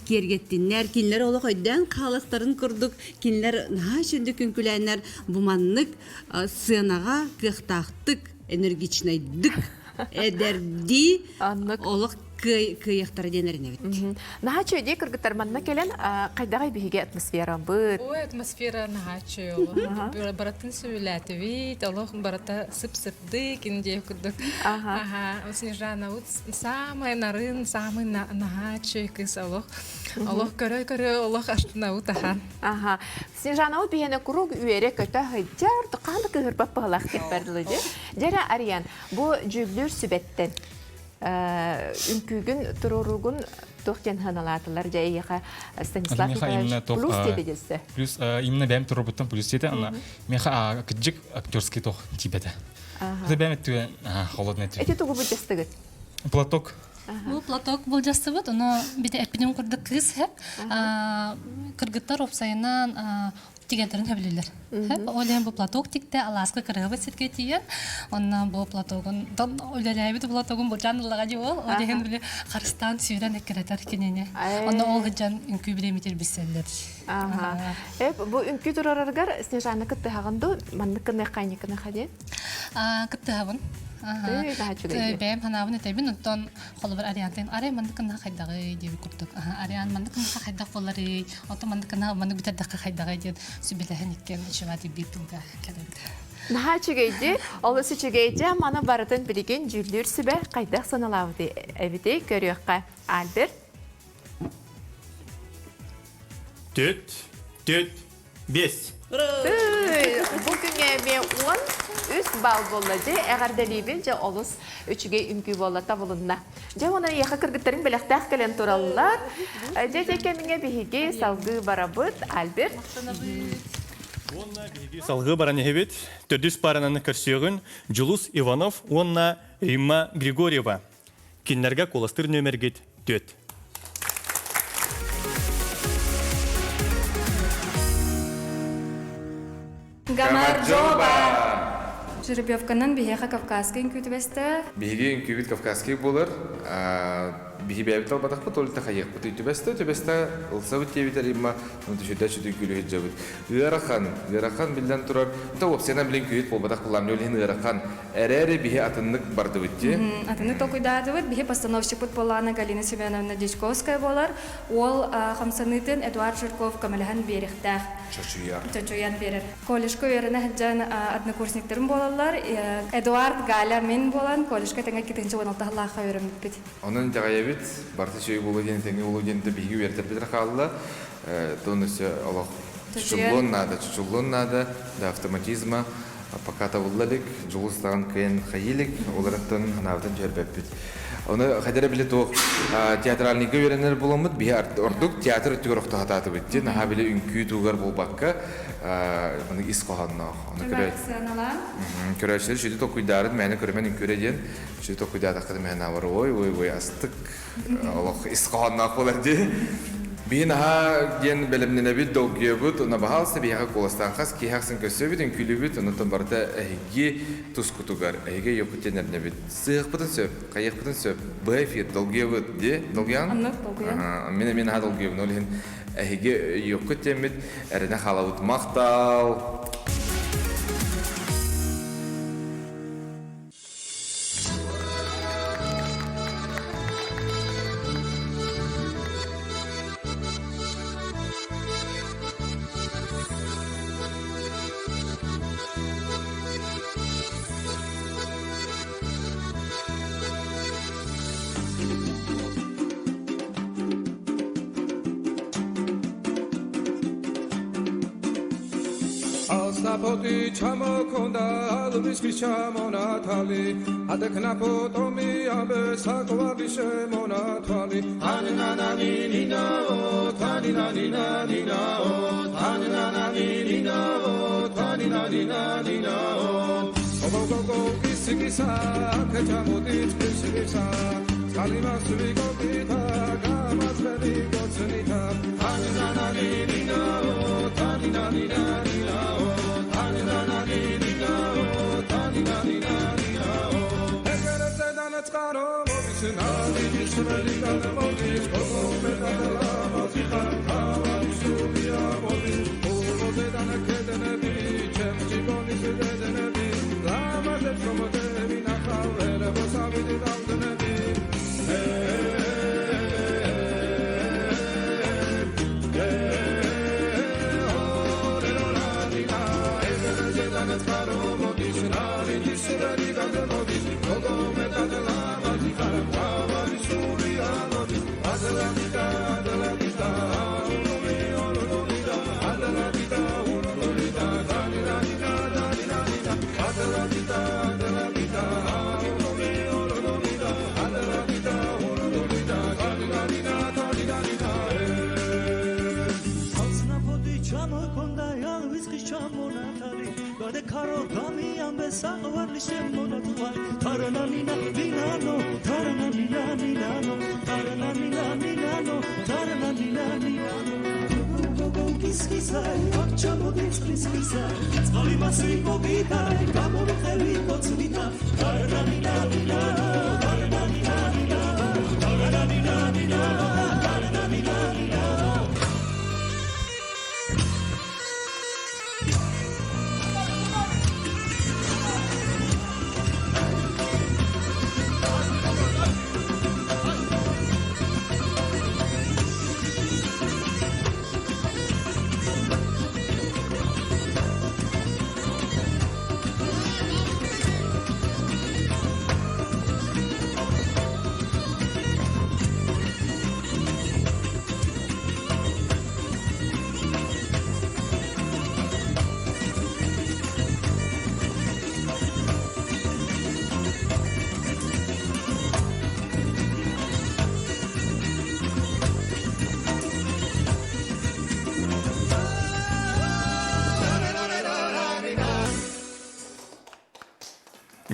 киэргэттиннэр, кинилэр олох өйдөөн хаалыахтарын курдук, кинилэр наһаа үчүгдүк үҥкүлээннэр бу маннык сыанаҕа кыахтаахтык, энергичнайдык эдэрдии олох. Кыайыахтара диэн эрэнэбит. Наһаа үчүгэй кыргыттар манна кэлэн хайдаҕай биһиги атмосферабыт? Ой, атмосфера наһаа үчүгэй. Барытын сөбүлээтибит, олох барыта сып-сырдык, индия курдук. Аха, Снежана вот самый нарын, самый наһаа үчүгэй кыыс олох. Олох көрө-көрө олох астынабыт аха. Аха. Снежана вот биһиэнэ куруук үөрэ-көтө сылдьар, хаһан да кыыһырбат быһалаах деп бардылы дии. Дьэрэ Ариан, бу дьүүллүүр сүбэттэн үҥкүүгүн туруоруугун туох диэн сыаналаатылар дьэ эйиэхэ Станислав Николаевич плюс диэти дессе плюс именно бэйэм туруорбуттан плюс диэтэ ана миэхэ кыдьык актерский тох тиийбэтэ это бэйэм өттүгэ холодный эти тугу былдьастыгыт платок Бу платок былдьастыбыт, ону бите эппитим курдук кыыс хэп кыргыттар уопсайынан тигэнтэрин хөбүлүүллэр. Ол иһин бу платок тикте алааска кырыһыбыт сиргэ тиийэн, онно бу платогун үлэлээбит платогун былдьаан ыллаҕа дии ол. Ол иһин били харыстаан сүүрэн эккирэтэр кинини. Онно ол сылдьан үҥкүү бириэмитир билсэллэр. Бу үҥкүү турараргар Снежана кыттыһаҕын дуу? Маннык гыныахха инникыныха диэн? Кыттыһабын. Бэйэм санаабын этэбин, онтон холобур Ариантын арай маннык гыннаха хайдаҕый диэбит курдук. Ариан маннык гыннаха хайдах буоларый, оттон маннык гыннаха маннык бүтэрдэххэ хайдаҕый диэн сүбэлэһэн иккиэн үчүгэй биир тылга кэлэбит. Наһаа үчүгэйди, олус үчүгэйди, маны барытын билигин дьүүллүүр сүбэ хайдах саналаабыт эбитий көрүөххэ. Альберт? Түт, түт, Бес. Бу күҥҥэ эмиэ 13 балл буолла. Дьэ, эҕэрдэлиибин, дьэ, олус үчүгэй үҥкүү буолла, табылынна. Дьэ, онон эйиэхэ кыргыттарыҥ бэлэхтээх кэлэн тураллар. Дьэ, дьэ, кэмҥэ биһиги салгыы барабыт. Альберт. Уонна биһиги салгыы баран иһэбит. Төрдүс пааранан көрсүөҕүн Дьулус Иванов уонна Римма Григорьева. Кинилэргэ куоластыыр нүөмэргит 4. Гамарджоба! Жеребьевканан биһиэхэ Кавказскай үҥкүү түбэстэ. Биһиги үҥкүүбүт Кавказский буолар. Биһи бэйэбит талбатахпыт, ол тахайыахпыт. Түбэстэ, түбэстэ, ылсабыт диэбит Римма, түшүдэ сүдү үҥкүүлүү сылдьабыт. Ыарахан, ыарахан биллэн турар. То уопсайынан билин күүһүт буолбатах буоллаам, ол иһин ыарахан. Эрээри биһи атыннык бардыбыт дии. Атыннык толкуйдаатыбыт. Биһи постановщикпыт буоллаҕына Галина Семеновна Дьячковская буолар. Уол хамсаныытын Эдуард Жирков көмөлөһөн биэриэхтээх. Чочуйар. Чочуйан биэрэр. Колледжка үөрэнэ сылдьан однокурсниктарым буолаллар. Эдуард, Галя, мин буолан колледжка тэҥэ 2016 сыллаахха үөрэммиппит. Онон итэҕэйэбит, барыта үчүгэй буолуо диэн, тэҥҥэ буолуо диэн биһиги үөрэтэрбит хаалла. Тон өссө олох чучуллуон наада, чучуллуон наада, да автоматизма пока табылла илик, дьулус даҕан кыайан хайыы илик, олорунтан санаабытын түһэрбэппит. Ону хайдара били туох театральныйга үөрэнэр буламмыт, биһи ордук театр өттүгэр охтоһотаатыбыт дии, наһаа били үҥкүү тугар буолбакка, маны ис хоһоонноох. Ону көрөөччүлэр сүдү толкуйдаарын мээнэ көрүмэн үҥкүүрэ диэн, сүдү толкуйдаатахха мээнэ авар ой ой ой астык олох ис хоһоонноох буолар дии. Биһи наһаа диэн бэлэмнэнэбит, долгуйабыт, уна баһаалыста биһиэхэ куоластаан хас киһи ахсын көрсөбүт, үҥкүүлүүбүт, онтон барыта эһиги тускутугар, эһиги өйүөхпүт диэн эрэнэбит. Сыһыахпытын сөп, хайыахпытын сөп, быһа эфир, долгуйабыт дии, долгуйаҕын? Оннук, долгуйан. Мин эмиэ наһаа долгуйабын, ол иһин эһиги өйүөххүт диэммит эрэнэ хаалабыт. Махтал! ალსაფოტი ჩამოქონდა ალვის ჩამონათალი ადექნა ფოტომი აბე საკვები შემონათვალი ანნანანინინაო თანინანინანინაო თანინანინინაო თანინანინანინაო ოგოგოგო კისიკისა აქ ჩამოდის კისიკისა წყალი მას ვიგობითა გამაწვევი გოცნითა თანინანინინაო თანინანინანინაო თანინანინინაო თანინანინანინაო ეგერე წყარო მოდის ნადიდის ხმელიდან მოდის გოგო მეტად ლამაზი ხარ თავარი სულია მოდის ულმოდედან ქედნები ჩემ ჯიგონის დედნები ლამაზებს რომ დევინახავ ვერ მოსავიდ დავდნები.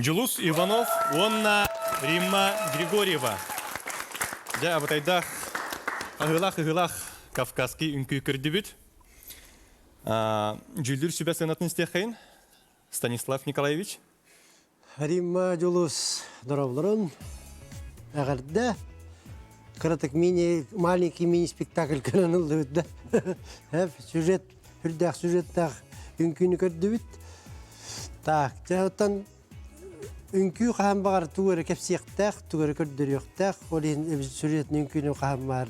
Дьулус Иванов уонна Римма Григорьева. Дьэ, абытайдаах аһыылаах-ыһыылаах кавказский үҥкүү көрдүбүт. Дьүүллүүр сүбэ сыанатын истиэххэйин. Станислав Николаевич. Римма Дьулус дороблорун эҕэрдэ. Кыратык мини маленький мини-спектакль көрөн ыллыбыт да. Сюжет, үрдээх сюжеттаах үҥкүүнү көрдүбүт. Так, дьэ оттон үҥкүү хаһан баҕар тугу эрэ кэпсиэхтээх, тугу эрэ көрдөрүөхтээх. Ол иһин сюжетный үҥкүүнү хаһан баҕар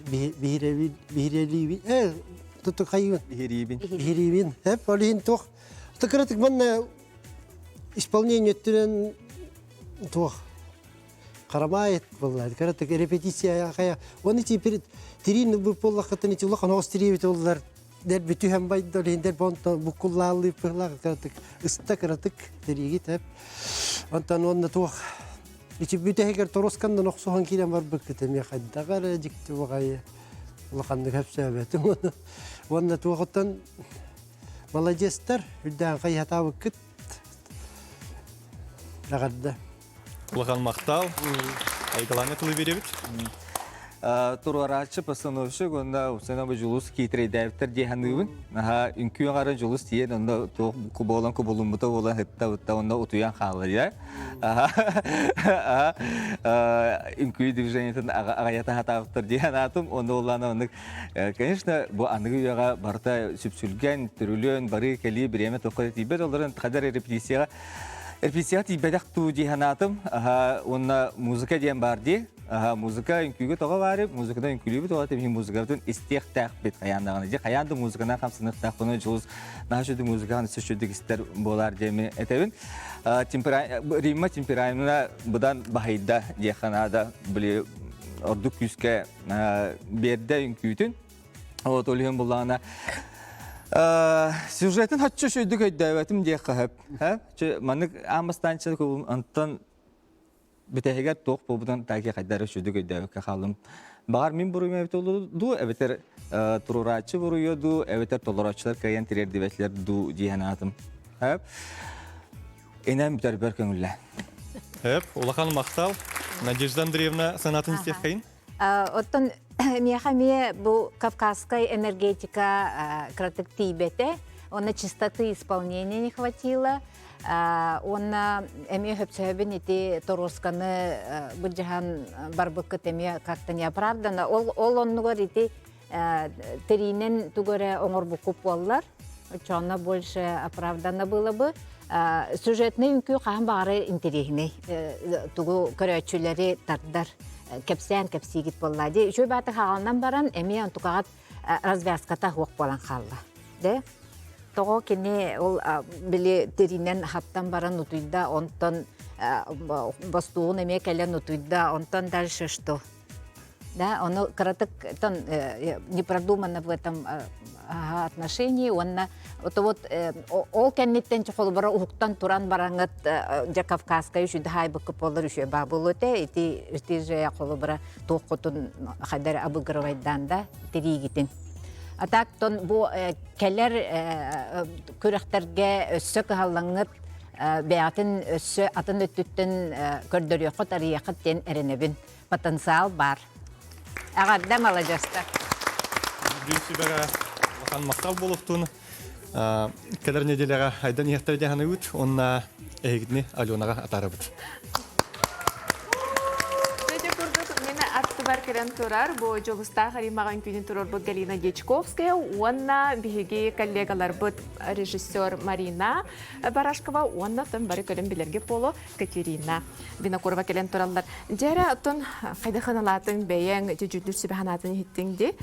биһирэбин, э, туту хайыбын? Биһириибин. Биһириибин. Эп, ол иһин туох Кыратык манна исполнение өттүнэн туох харамаайыт буолла. Кыратык репетиция хайа. Оны теперь тирин бу буоллаххытын ити улахан оҕус тириэбит оллар дэр бүтүһэн байдор индер бонто буккуллааллыы пыһлаах кыратык ыста кыратык тириигит эп. Онтон уонна туох ити бүтэһигэр торускандан охсуһан киирэн барбыккыт эмиэ хайдах эрэ дьикти баҕайы улаханнык хөпсөөбөтүм. Уонна туохуттан Маладьыастар, үрдээн хайыһатаабыккыт. Эҕэрдэ. Улахан махтал. Айгалаана тылы биэрэбит. Туруорааччы постановщик уонна Усена Дьулус киитирэйдээбиттэр дии саныыбын. Наһаа үҥкүү аҥарын Дьулус тиийэн онно туох куболан кубулуммута буолан сытта бытта онно утуйан хаалла дии. Үҥкүү движениетын аҕайата сатаабыттар дии санаатым. Онно улаана оннук Конечно, бу аныгы үйэҕэ барыта сүпсүлгэн, түрүлүөн, барыы-кэлии бириэмэ туохха да тиийбэт олорон хадар репетицияҕа репетицияҕа тиийбэтэх дуу дии санаатым. Аха, уонна музыка диэн баар дии. Аха, музыка үҥкүүгэ тоҕо баары, музыкадан үҥкүүлүүбүт тоҕо тимиһин музыкабытын истиэхтээхпит хайаан даҕаны дии. Хайаан да музыканан хамсаныахтаахпына дьулус наһаа үчүгэй музыканы өссө үчүгэйдик истэр буолаар диэми этэбин. Римма темпераментна быдан баһыйда диэххэ наада. Били ордук күүскэ биэрдэ үҥкүүтүн. Вот ол иһин буллаҕына сюжетын хаччы үчүгүйдүк өйдөөбөтүм диэххэ сөп. Маннык аан бастаан онтон бүтэһигэр туох буолбутун таки хайдар үчүгүйдүк өйдөөбөккө хааллым. Баҕар мин буруйум эбит дуу, эбэтэр туруорааччы буруйа дуу, эбэтэр толорооччулар кыайан тириэрдибэтилэр дуу дии санаатым. Инэн бүтэрбэр көҥүллээ. Эп, улахан махтал. Надежда Андреевна санаатын истиэххэйин. Оттон миэхэ эмиэ бу кавказскай энергетика кыратык тиийбэтэ, уонна чистоты исполнения не хватило. Уонна эмиэ хөпсөһөбүн ити торуосканы былдьаһан барбыккыт эмиэ как-то неоправданно. Ол, ол оннугар ити тириинэн тугу эрэ оҥорбуккут буоллар, оччоҕуна больше оправданно было бы. Сюжетный үҥкүү хаһан баҕары интэриэһинэй тугу көрөөччүлэри тардар кэпсээн кэпсиигит буолла дии. Үчүгэй бааты хааланан баран эмиэ онтукаҕат развязката суох буолан хаалла. Де? Тоҕо кини ол били тириинэн хаптан баран утуйда, онтон бостуугун эмиэ кэлэн утуйда, онтон дальше что? Да, ону кыратык тон не продумано в этом отношении уонна это вот ол кэнниттэн холобура уһуктан туран бараҥыт дьэ Кавказскай үчүдэ хаайбыккы буоллар үчү баа буолуоте ити ити же холобура туоххутун хайдар обыгрывайдаан да тириигитин. А так тон бу кэлэр күрэхтэргэ өссө кыһаллаҥҥыт бэйэҕитин өссө атын өттүттэн көрдөрүөххүт, арыйыаххыт диэн эрэнэбин. Потенциал бар. Эҕэрдэ маладьыастар. Бүн сүбэҕэ улахан махтал буолуохтун. Кэлэр неделяҕа айдан иһэхтэр дьаһаныбыт уонна эһигитини Аленаҕа атаарабыт. Ити курдук мин аттыбар кэлэн турар бу Дьулустаах Римаҕа үҥкүүнүн туруорбут Галина Дьячковская уонна биһиги коллегаларбыт режиссер Марина Барашкова уонна тон бары көрөн билэргэ поло Катерина Винокурова кэлэн тураллар. Дьэрэ оттон хайда ханалаатын бэйэҥ дьүдьүлүр сүбэ санаатын иһиттиҥ ди?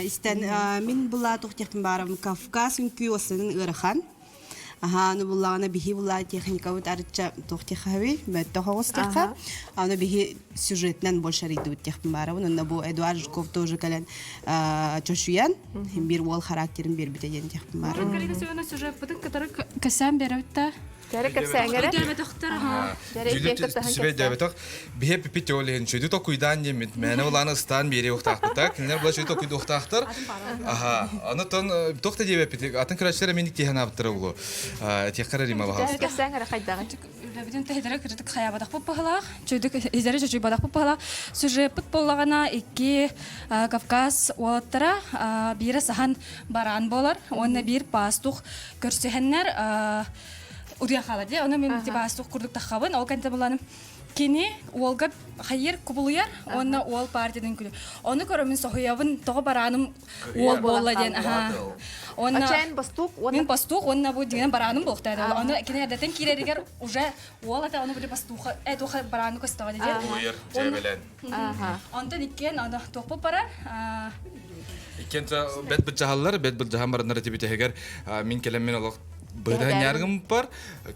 Истэн мин булаа тухтехпин баарым Кавказ үҥкүү останын ыарахан. Аха, аны буллаҕына биһи булаа техникабыт арычча туох техаби, мөттөх оҕус теха. Аны биһи сюжетинэн больше арыйдыбыт техпин баарабын. Онно бу Эдуард Жуков тоже кэлэн чочуйан, бир уол характерын бербите диэн техпин баарабын. Кэлиги сүүнэ сюжеппытын кытары кэсээн беребит да. Дьэрэ кэпсээҥэрэ. Өйдөөбөтөхтөр Дьэрэ иккиэн кыттаһан Сүбэ өйдөөбөтөх. Биһи пипит ол иһин чөйдү токуйдаан диэммит мээнэ улааны ыстаан биэриэ уохтаахпыта. Кинилэр була чөйдү токуйдуохтаахтар. Аха. Аны тон туох да диэбэппит. Атын көрөөччүлэр эмиэ тиэхэн аабыттара улу. Этиэххэ Рима баһаалыста. Кэпсээҥэрэ хайдаҕый? Үлэбитин тэһидэрэ кырдык хайаабатахпыт быһылаах. Чөйдүк иһидэрэ чөчүйбатахпыт быһылаах. Сюжеппыт буоллаҕына икки Кавказ уолаттара биирэ саһан бараан буолар уонна биир пастух көрсүһэннэр утуйан хаалар дии. Ону мин типа суох курдук таххабын. Ол кэнтэ буланым кини уолга хайыр кубулуйар уонна уол партиятын күлү. Ону көрөмүн соһуйабын тоҕо барааным уол буолла диэн. Аха. Уонна Ачаан пастух уонна мин пастух уонна бу дигэн барааным буолуохтаах. Ону кини эрдэтин киирэригэр уже уол ата ону били пастуха э туха бараану көстөҕө диэн. Кубулуйар дьээбэлэн. Онтон иккиэн аны туохпут барар. Иккиэн бэт былдьаһаллар, бэт былдьаһан бараннар этибитэһигэр мин кэлэн мин олох быһыта бар,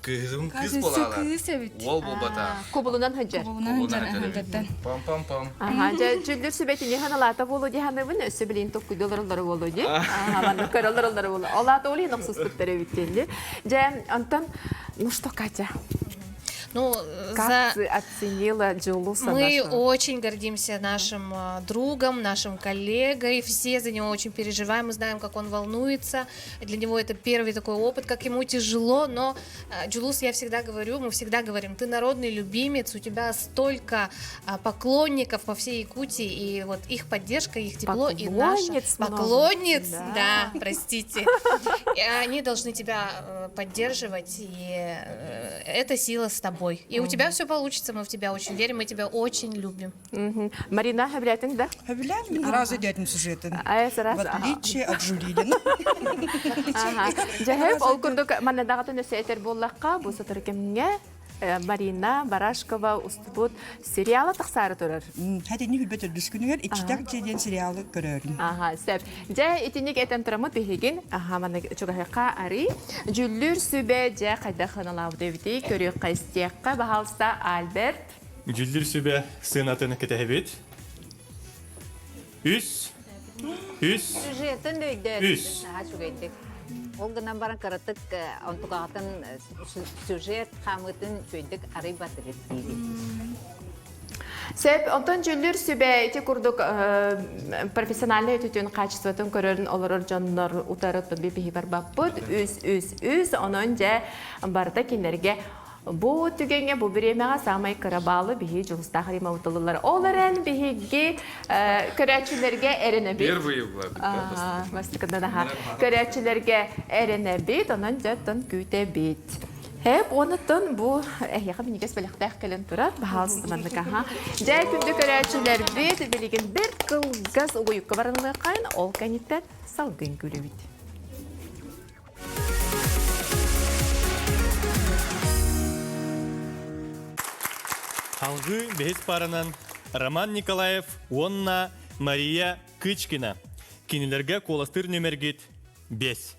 кыыһым кыыс буолаалар. Кыыс эбит. Уол буолбата. Кубулунан сылдьар. Кубулунан сылдьар. Пам-пам-пам. Аха, дьэ дьүллүр сүбэтини ханалаата буолу диһаныбын, өссө билин токкуйдулар буолу ди. Аха, маннык көрөлөр буолу. Ол аата ол иһин охсуспуттар эбит диэн. Дьэ, онтон, ну что, Катя? Ну, как за... ты оценила Джулуса Мы нашего? очень гордимся нашим другом, нашим коллегой. Все за него очень переживаем. Мы знаем, как он волнуется. Для него это первый такой опыт, как ему тяжело. Но Джулус, я всегда говорю, мы всегда говорим, ты народный любимец, у тебя столько поклонников по всей Якутии, и вот их поддержка, их тепло и наша Поклонниц много. поклонниц, Да. да, простите, И они должны тебя поддерживать, и эта сила с тобой. И у тебя все получится, мы в тебя очень верим, мы тебя очень любим. Марина, хөбүлээтиҥ да? Хөбүлээн мин сразу өйдөөтүм сюжетын. Ай, сразу. В отличие от Жулилина. Дьэһэп, ол курдук манна даҕатын өссө этэр буоллахха, бу сотору кэмҥэ Марина Барашкова устубут сериала тахсаары турар. Хатини хүлбэ төрдүс күнүгэр Иччитэх дьиэ диэн сериалы көрөрүм. Аха, сөп. Дьэ, итинник этэн тураммыт биһигин, аха, манна чугаһыахха арый. Дьүллүүр сүбэ дьэ хайдах ыналаабыт эбитий, көрүөххэ истиэххэ, баһаалыста Альберт. Дьүллүүр сүбэ сыанатын кэтэһэбит. Үс, үс, Сюжетын өйдөөтүм үс. наһаа үчүгэйдик. Ол гынан баран кыратык онтукаҕытын сюжет хаамыытын үчүгэйдик арыйбатыгыт диибин. Сөп, онтон дьүллүүр сүбэ ити курдук профессиональнай өтүтүн качествотын көрөрүн олорор дьоннор утары биһи барбаппыт. Үс, үс, үс. Онон дьэ барыта кинилэргэ бу түгэҥҥэ, бу бириэмэҕэ саамай кыра баалы биһи Дьулустаах Римовы тылылар. Ол эрэн биһиги көрөөччүлэргэ эрэнэбит. Первые была. Бастакыдан аха. Көрөөччүлэргэ эрэнэбит, онон дьэ оттон күүтэбит. Хэп, онуттан бу эһиэхэ минигэс бэлэхтээх кэлэн турар, баһаалыста маннык аха. Дьэ, күндү көрөөччүлэрбит, билигин бэрт кылгас угуйукка барыллыаххайын, ол кэнниттэн салгын күлүбүт. Алгыы бэһис паранан Роман Николаев уонна Мария Кычкина. Кинилэргэ куоластыыр нүмергит 5.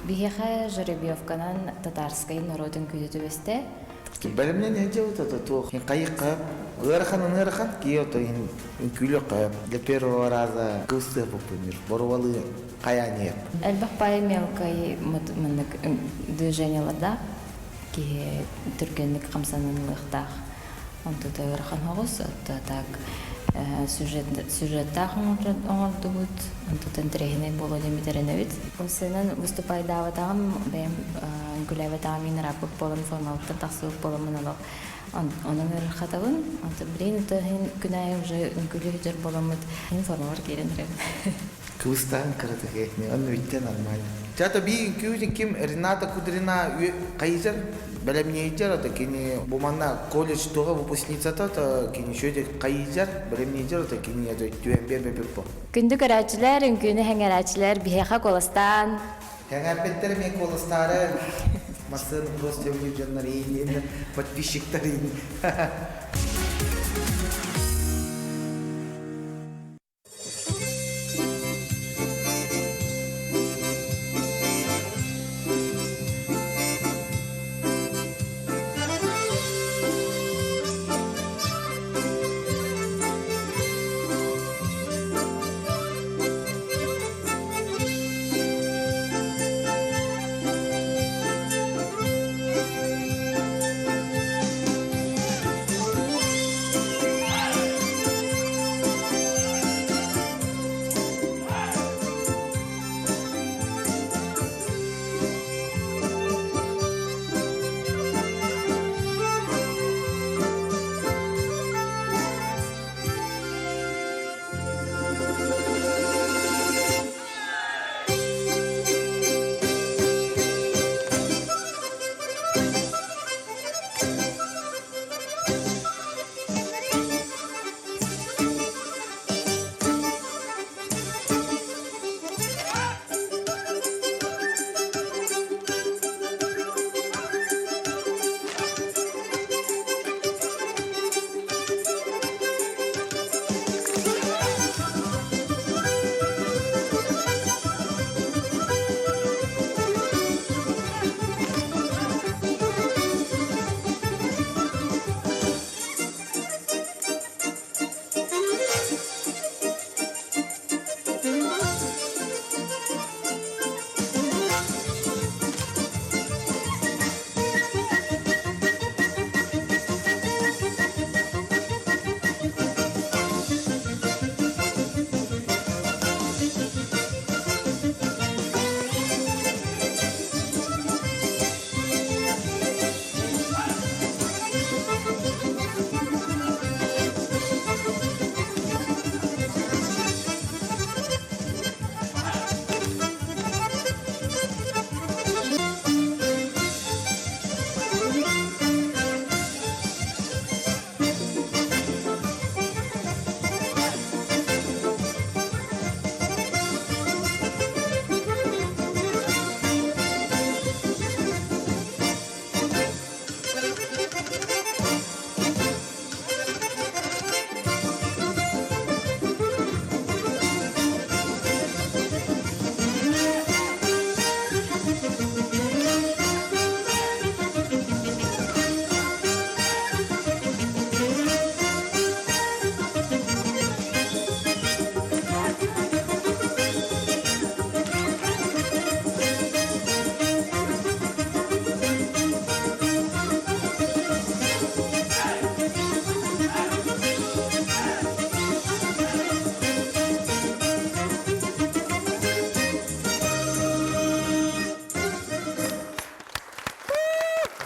Биһиэхэ жеребьевканан татарскай норуотун күүтэ түбэстэ. Бэлэмнэн дьылыта туох хайыкка ыарахан ыарахан киһи ото үҥкүүлүөххэ для первого раза кылыстыах буппуннур боруобалыы хайааньыйап Элбэх пай мелкай маннык движениялардаах киһи түргэнник хамсанан ылыахтаах. Онтута ыарахан оҕус, отто так сюжет сюжеттаах оҥордубут, онтута интэриэһинэй буолуо диэн бүтэрэнэбит. Сценан выступайдаабатаҕым, бэйэм үҥкүүлээбэтэҕим мин ырааппыт буолан формалыттан тахсыбыт буоламмын олох онон ыарырҕатабын. Онтон билигин ото иһин күн аайы уже үҥкүүлүү сылдьар буоламмыт формабар киирэн эрэбин. Кыбыстаан кыратык онно бүттэ нормально. Чата би үҥкүүтүн ким Рената Кудрина хайыжар бэлэмниэйдэр ото кини бу манна колледж туга выпускницата то кини шөде хайыжар бэлэмниэйдэр ото кини ото түһэн биэрбэппит бу. Күндү көрөөччүлэр, үҥкүүнү сэҥээрээччилэр биһиэхэ куоластаан. Сэҥээрбэттэр эмиэ куоластаары массыына просто дьоннор иин подписчиктар иин.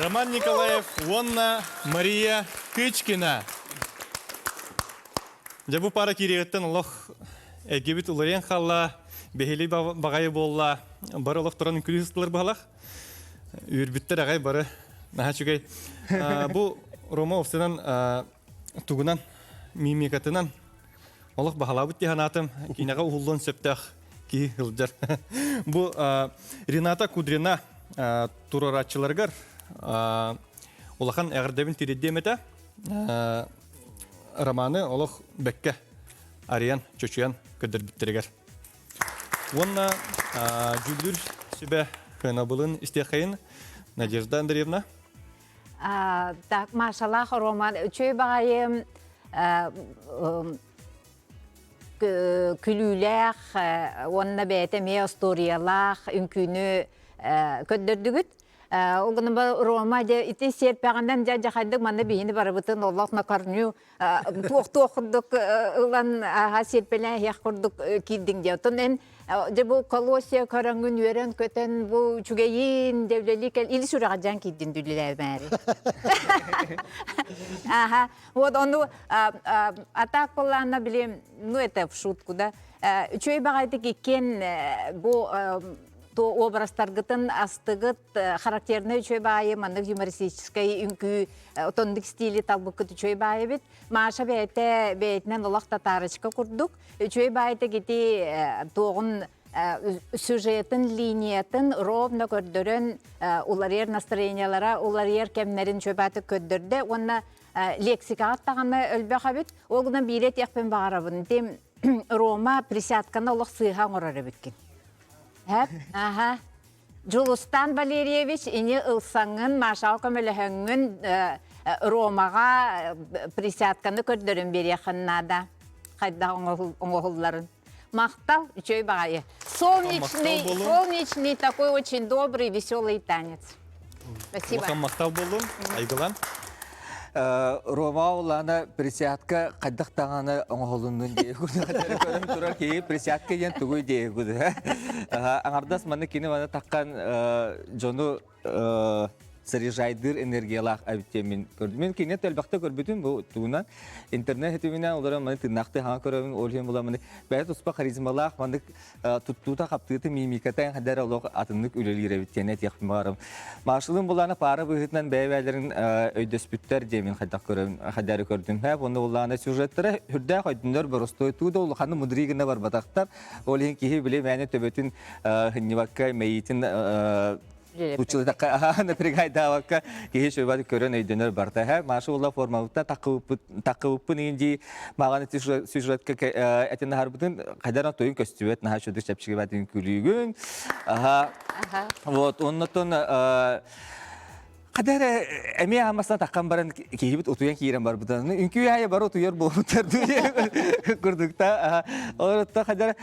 Роман Николаев уонна Мария Кычкина. Дьэ бу пара киириэҕиттэн олох эгибит уларыйан хаалла, бэһили баҕайы буолла, бары олох туран үҥкүүлүү сыстылар быһалах. Үөрбүттэр аҕай бары наһаа үчүгэй. Бу Рома овсенан тугунан, мимикатынан олох баһалаабыт дии санаатым. Киинэҕэ уһуллуон сөптөөх киһи сылдьар. Бу Рената Кудрина туруорааччыларыгар улахан эҕэрдэбин тириэрдиэм этэ. Романы олох бэккэ арыйан, чочуйан көрдөрбүттэригэр. Уонна дьүүллүүр сүбэ кыанабылын истиэххэйин Надежда Андреевна. Так, Машалаах Роман, үчүгэй баҕайы күлүүлээх уонна бэйэтэ эмиэ остуоруйалаах үҥкүүнү көрдөрдүгүт. Ол гынан Рома дьэ ити сиэрпэҕинэн дьэ дьахайдык манна биһини барыбытын олох на корню туох-туох курдук ылан аха сиэрпэлээн иһиэх курдук киирдиҥ дьэ. Оттон эн дьэ бу колосия көрөҥҥүн үөрэн-көтөн бу үчүгэйин дьэ үлэлии кэл или сүрэҕэ дьаан киирдин дүллээбээри. Аха вот ону атак былаана били ну это в шутку да үчүгэй баҕайытык иккиэн бу то образтаргытын астыгыт характерный үчүгэй баайы маннык юмористическай үҥкүү отоннук стили талбыккыт үчүгэй баайы эбит Маша бэйэтэ бэйэтинэн олох татарочка курдук үчүгэй баайыта ити туоҕун сюжетын линиятын ровно көрдөрөн уларыйар настроениялара уларыйар кэмнэрин үчүгэй баайытык көрдөрдө уонна лексикаҕа даҕаны өлбөх эбит ол гынан биири этиэхпин баҕарабын ити Рома присядканы олох сыыһа оҥорор эбиккин Аха. Дьулустан Валерьевич ини ылсаҥҥын, Машаҕа көмөлөһөҥҥүн Ромаҕа присядканы көрдөрөн биэриэххин наада. Хайдах оҥоһулларын. Махтал, үчүгэй баҕайы. Солнечный, солнечный такой очень добрый, веселый танец. Спасибо. Улахан махтал буоллун, Айгылан. Рома улаана присядка хайдах даҕаны оҥоһулуннун дии көрөн турар киһи присядка диэн тугуй дии аҥардас маны кини маны таххан дьону заряжайдыыр энергиялаах эбит диэн мин көрдүм. Мин кинини элбэхтэ көрбүтүм бу тугунан интернет ситиминэн олорон маны тыыннаахтыы хаҥа көрөбүн ол иһин була маны бэйэ туспа харизмалаах маннык туттуута хаптыыта мимиката эдэр олох атыннык үлэлиир эбит диэн этиэхпин баҕарым. Маршалын булаана паара быһыытынан бэйэ-бэйэлэрин өйдөспүттэр диэмин хайдах көрөм хайдары көрдүм. Һэ онно буллаана сюжеттара үрдээх өйдөнөр боростуой туу да улаханы мудрый гына барбатахтар. Ол иһин киһи били мээнэ төбөтүн хынньыбакка мэйиитин Училытакка напрягайдаабакка киһи шөбат көрөн өйдөнөр барта һэ Маша ула формалыкта таккыбыппын иин дии маған ити сюжетка этин наһарбытын хайдаран тойун көстүбэт наһаа чөдүк чэпчигибэтин күлүүгүн аха вот оннотон Хадара эмиэ амасна таххан баран киһибит утуйан киирэн барбытын. Үҥкүү аайы бары утуйар буолбуттар курдукта. Олорутта хадара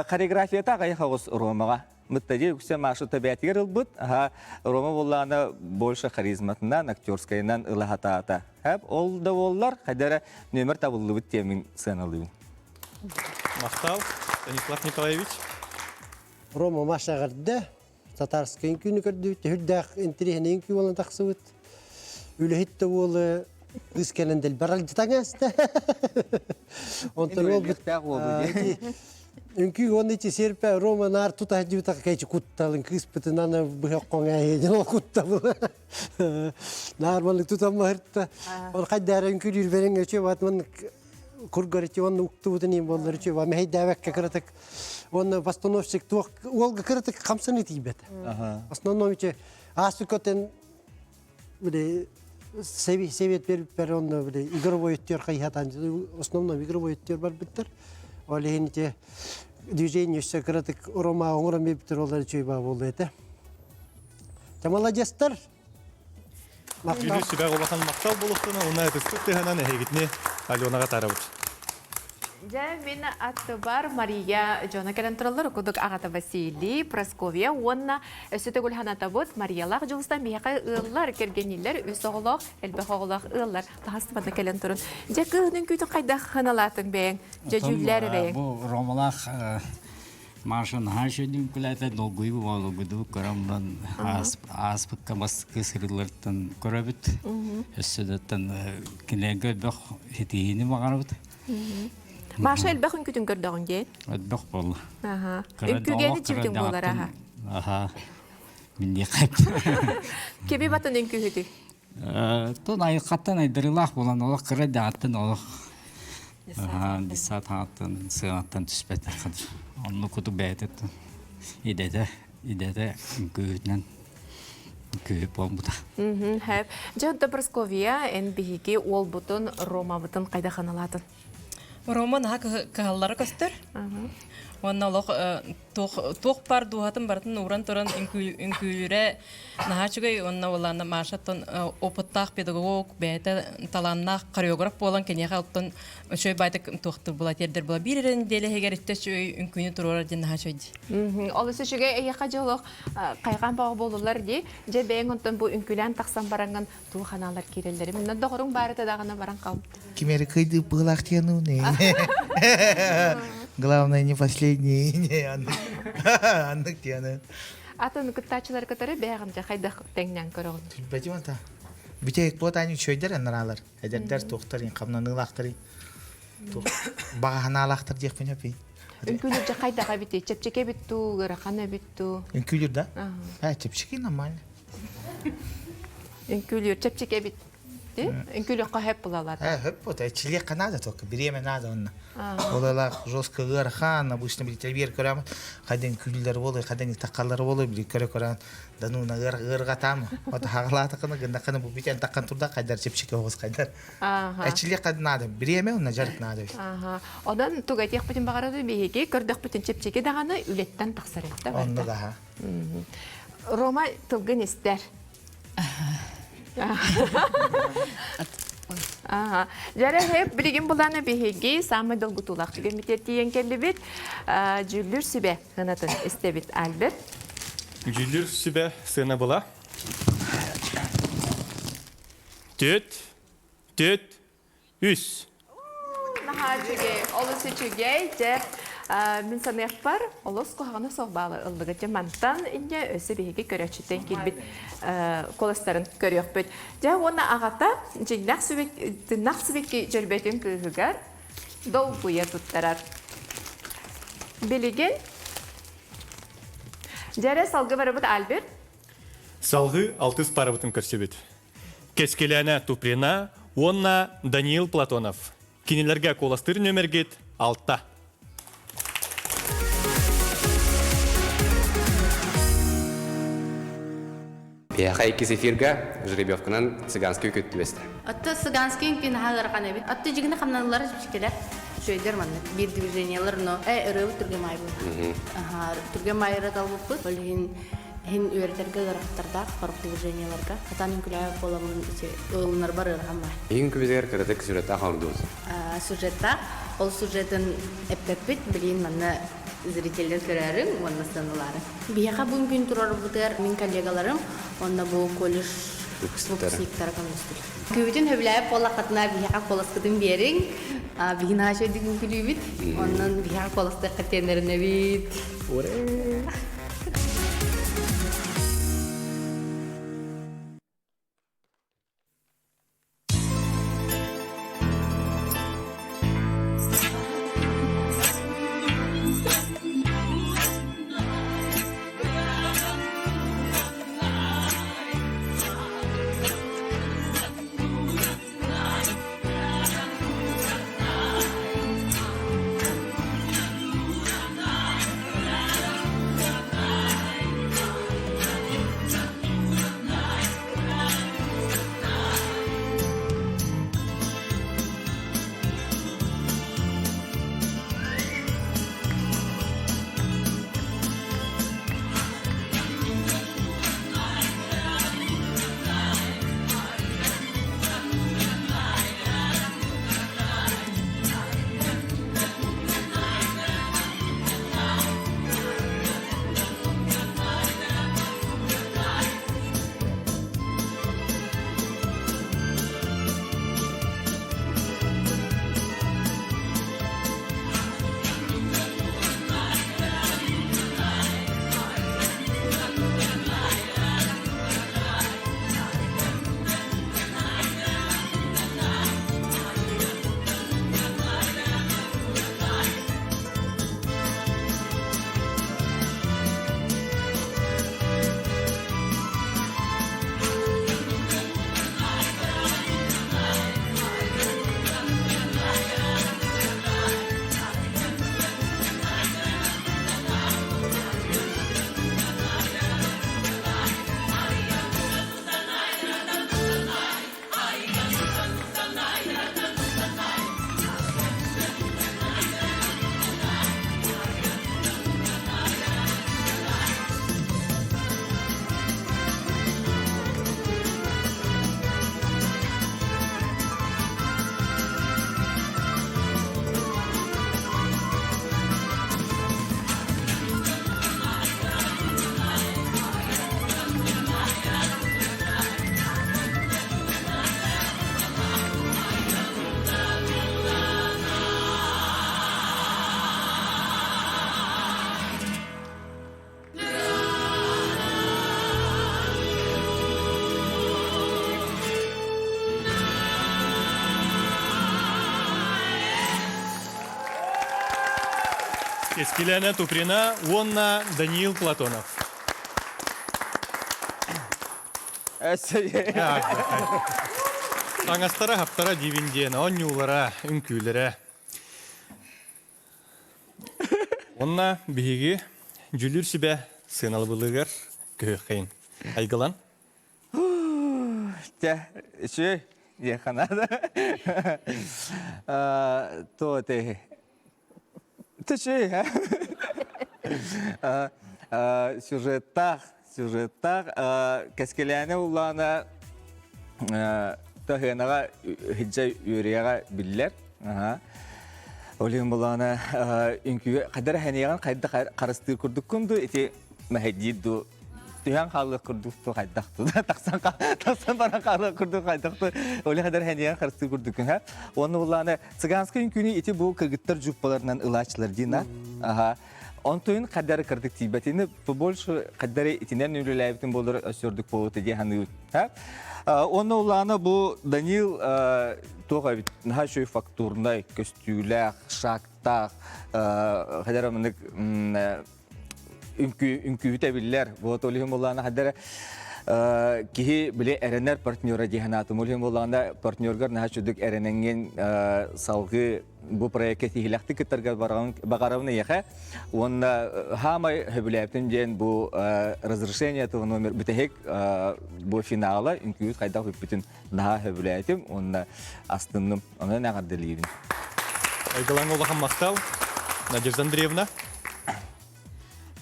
хореографията аҕайах оҕус Ромаҕа. Мыттадьы үксэ Маша төбөтүгэр ылбыт. Аха, Рома буоллаҕына больше харизматынан, актерскайынан ыла сатаата. Хэп, ол да буоллар, хайдара нүөмэр табыллыбыт диэмин сыаналыыбын. Махтал, Станислав Николаевич. Рома Маша эҕэрдэ. Татарскайын күнү көрдүбүт. Үрдээх интириэһинэй үҥкүү буолан тахсыбыт. Үлэһит да буолы кыыс кэлэн дэлбэр алдьатаҥ ааста. Онтон уол Үҥкүү уонна ити серпэ Рома наар тута сылдьыбытах кэйчи кутталын кыыспытынан быһа хоҥээһиэн ол куттабыл. Наар маннык тутаммаһырта. Ол хайдаара үҥкүүлүүр бэриҥ өчө бат маннык кургар ити уонна уктубутун иин боллар үчү ба мэһэйдээбэккэ кыратык уонна постановщик туох уолга кыратык хамсаны тиийбэт. Основном ити ааспыккотен били совет бериппер онно били игровой өттүөр хайхатан основном игровой өттүөр барбыттар. Ол иһин ити движение өссө кыратык Рома оҥорон биэрбиттэр олар үчүгэй баа буолла этэ. Те молодецтар. Махтал. Сүбэ улахан махтал болуктуна уна ытыспыт тыһанан эһигитини Аленаҕа тарабыт. Дьэ, мин аттыбар Мария дьоно кэлэн тураллар. Кудук аҕата Василий, Прасковья уонна өссө төгүл санатабыт Мариялаах Дьулустан биһиэхэ ыаллар, кэргэннилэр, үс оҕолоох, элбэх оҕолоох ыаллар таһастыбата кэлэн турун. Дьэ, кыыһын үҥкүүтүн хайдах ханалаатыҥ бэйэҥ? Дьэ, дьүүллээр бэйэҥ. Бу Ромалаах Маша наһаа үчүгэй үҥкүүлээтэ, долгуйуу долгуйдубут көрөн баран ааспыкка бастакы сырыыларыттан көрөбүт. Өссө да кинилэргэ элбэх ситиһиини баҕарабыт. Маша элбэх үҥкүүтүн көрдөҕүн диэн? Элбэх буолла. Үҥкүүгэни чибитин буолар аха. Аха. Минниэхэ. Кеби батын үҥкүүһүтүй? Тон айылҕаттан айдарыылаах буолан олох кыра даҕаттан олох десант хааттан сыанаттан түспэтэх оннук куту бэйэтэ идэтэ идэтэ үҥкүүһүтүнэн үҥкүүһүт буолбута. Хэп. Дьэ, онто Прасковья, эн биһиги уолбутун Ромабытын хайда ханалаатын? Рома наһаа кыһаллара көстөр. Уонна олох туох бар дууһатын барытын ууран туран үҥкүүлүүрэ наһаа үчүгэй. Уонна уоллаана Машаттан опыттаах педагог, бэйэтэ талааннаах хореограф буолан киниэхэ оттон үчүгэй байтык туохтур була тиэрдэр була. Биир эрэ нэдиэлэ иһигэр иттэ үчүгэй үҥкүүнү туруорар диэн наһаа үчүгэй дии. Олус үчүгэй эйиэхэ дьэ олох хайҕаан баҕа буолулар дии. Дьэ бэйэҥ онтон бу үҥкүүлээн тахсан бараҥҥын туох анаалар киирэллэри. Мунна доҕоруҥ баарыта даҕаны баран хаалбыт. Ким эрэ кыйдыы быылаах диэн Главное не последний. Аннык диэн. Атын кыттааччылар кытары бэйэҕин дьэ хайдах тэҥнээн көрөҕүн? Билбэтим ата. Бүтэ туот аанньы үчүгэйдэр аннараалар. Эдэрдэр туохтар хамнаныылаахтар баҕаһанаалаахтар диэхпин өпүй. Үҥкүүлүр дьэ хайдах эбитий? Чэпчэки эбит дуу, ыарахан эбит дуу? Үҥкүүлүр да? Ээ, чэпчэки нормально. Үҥкүүлүр чэпчэки эбит. Үҥкүүлүөххэ хөп булалар. Э, хөп вот, чилиэххэ надо только, бириэмэ надо онно. Олалаах жестко ыарахан, обычно били телевизор көрөм, хайдан күллэр болой, хайдан таққалар болой, били көрө көрөн, да ну на ыр ыргатам. Вот хагалаатакына гындакына бу битен таккан турда кайдар чепчики оҕус кайдар. Эчилиэххэ надо, бириэмэ онно жарык надо. Онон туга этиэхпитин баҕарабын биһиги көрдөхпүтүн чэпчэки даҕаны үлэттэн тахсар этэ. Онно даха. Рома тылгын истэр. Дьэрэ хэп билигин буланы биһиги самый долгутуулаах түгэммитигэр тиийэн кэллибит. Дьүүллүүр сүбэ сыанатын истэбит Альберт. Дьүүллүүр сүбэ сыана была. Түт, түт, үс. Наһаа үчүгэй, олус үчүгэй. Дьэ, мин саныахпар, олус куһаҕана суох баалы ыллыгыт. Дьэ, мантан инньэ өссө биһиги көрөөччүттэн киирбит куоластарын көрүөхпүт. Дьэ, уонна аҕата дьиҥнээх сүбэк, тыннах сибэкки дьөрбөтүн кыыһыгар долгуйа туттарар. Билигин Дьэрэ салгы барыбыт Альберт. Салгыы алтыс парабытын көрсүбүт. Кэскилээнэ Туприна уонна Даниил Платонов. Кинилэргэ куоластыыр нүөмэргит алта. Биһиэхэ иккис эфирга жеребьевканан цыганский үкүт түбэстэ. Отто цыганский үҥкүү наһаа ыарахан эбит. Отто дьигини хамнаналлара чэпчэкилэр. Үчүгэйдэр маннык биир движениелар, но ырыабыт түргэн маай буолла. Аха, түргэн маайыра талбыппыт. Ол иһин Иһин үөрэтэргэ ыарахаттардаах сорох движениеларга. Хатан үҥкүлээбэт буоламмын ити ылынарбар ыарахан баар. Иһин үҥкүүбүтүгэр кыратык сюжеттаах оҥордубут. Сюжеттаах. Ол сюжетын эппэппит, билигин манна зрителлэр көрөөрүҥ уонна сыаналаарыҥ. Биһиэхэ бу үҥкүүнү туруорбутугар мин коллегаларым уонна бу колледж выпускниктара көмөлөстүлэр. Үҥкүүбүтүн сөбүлээбит буоллаххытына биһиэхэ куоласкытын биэриҥ. Биһи наһаа үчүгэйдик үҥкүүлүүбүт. Онон биһиэхэ куоластыахха тиэннэринэбит. Кэскилээнэ Туприна уонна Даниил Платонов. Таҥастара хаптара дивин диэн оонньуулара, үҥкүүлэрэ. Онна биһиги дьүлүр сүбэ сыаналабылыгар көһүөххэйин. Айгылан. Чэ, үчүгэй диэххэ наада. То те. Үчүгэй, Сюжеттаах, сюжеттаах кэскилээни уллаана таһыанаҕа хиджа үөрүйэҕэ биллэр. Ол иһин булаана үҥкүүгэ хайдара хэниэҕин хайда харыстыыр курдуккун ду ити мэһэйдиир ду түһэн хаалыах курдук ту хайдах ту тахсан тахсан баран хаалыах курдук хайдах ту оле хадар хэнийэн харыстыы курдук ха уонна буллааны цыганскай үҥкүүнү ити бу кыргыттар жуппаларынан ылааччылар диина аха онтуйун хадары кырдык тиийбэтини побольше хадары итинэн үлэлээбитин болор өссөрдүк буолута дии саныыбыт ха уонна улаана бу Данил туох эбит наһаа үчүгэй фактурнай көстүүлээх шактаах хадара мынык үҥкүүһүтэ биллэр. Вот ол иһин буоллаҕына хадара киһи били эрэнэр партнера дии санаатым. Ол иһин буоллаҕына партнергар наһаа чудук эрэнэҥҥин салгыы бу проекка тиһилэхтик кыттаргар баҕарабын эйиэхэ. Уонна хаамай сөбүлээбитим диэн бу разрешение этого номер бүтэһик бу финала үҥкүүһүт хайдах бүппүтүн наһаа сөбүлээтим уонна астынным. Онон эҕэрдэлиибин. Айгылаҥ улахан махтал. Надежда Андреевна.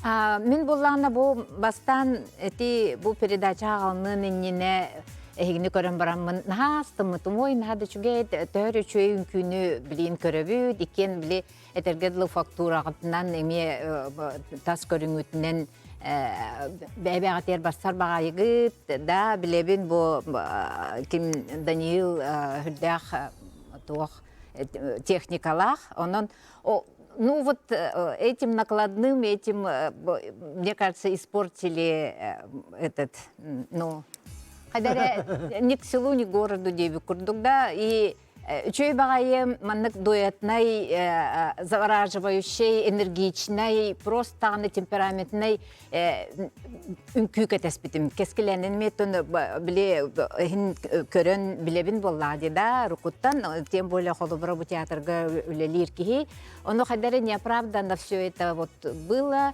Мин буллаҕына бу бастаан эти бу передача аҕалныын иннинэ эһигини көрөн бараммын наһаа астыммытым. Ой, наһаа да үчүгэй, төһөр үчүгэй үҥкүүнү билиин көрөбүт. Иккиэн били этэргэ дылы фактураҕытынан эмиэ тас көрүҥүтүнэн бэйэ-бэйэҕитигэр барсар баҕайыгыт да билэбин бу ким Даниил үрдээх туох техникалаах онон ну вот этим накладным этим мне кажется испортили этот ну хайдара ни к селу ни к городу диэбит курдук да и Үчүгэй баҕайы маннык дуэтнай, завораживающий, энергичнай, просто даҕаны темпераментнай үҥкүү кэтэспитим. Кэскилэнин миэтон били иһин көрөн билэбин буоллаҕа дии да, рукуттан, тем более холобура бу театрга үлэлиир киһи. Ону хайдары неоправданно все это вот было.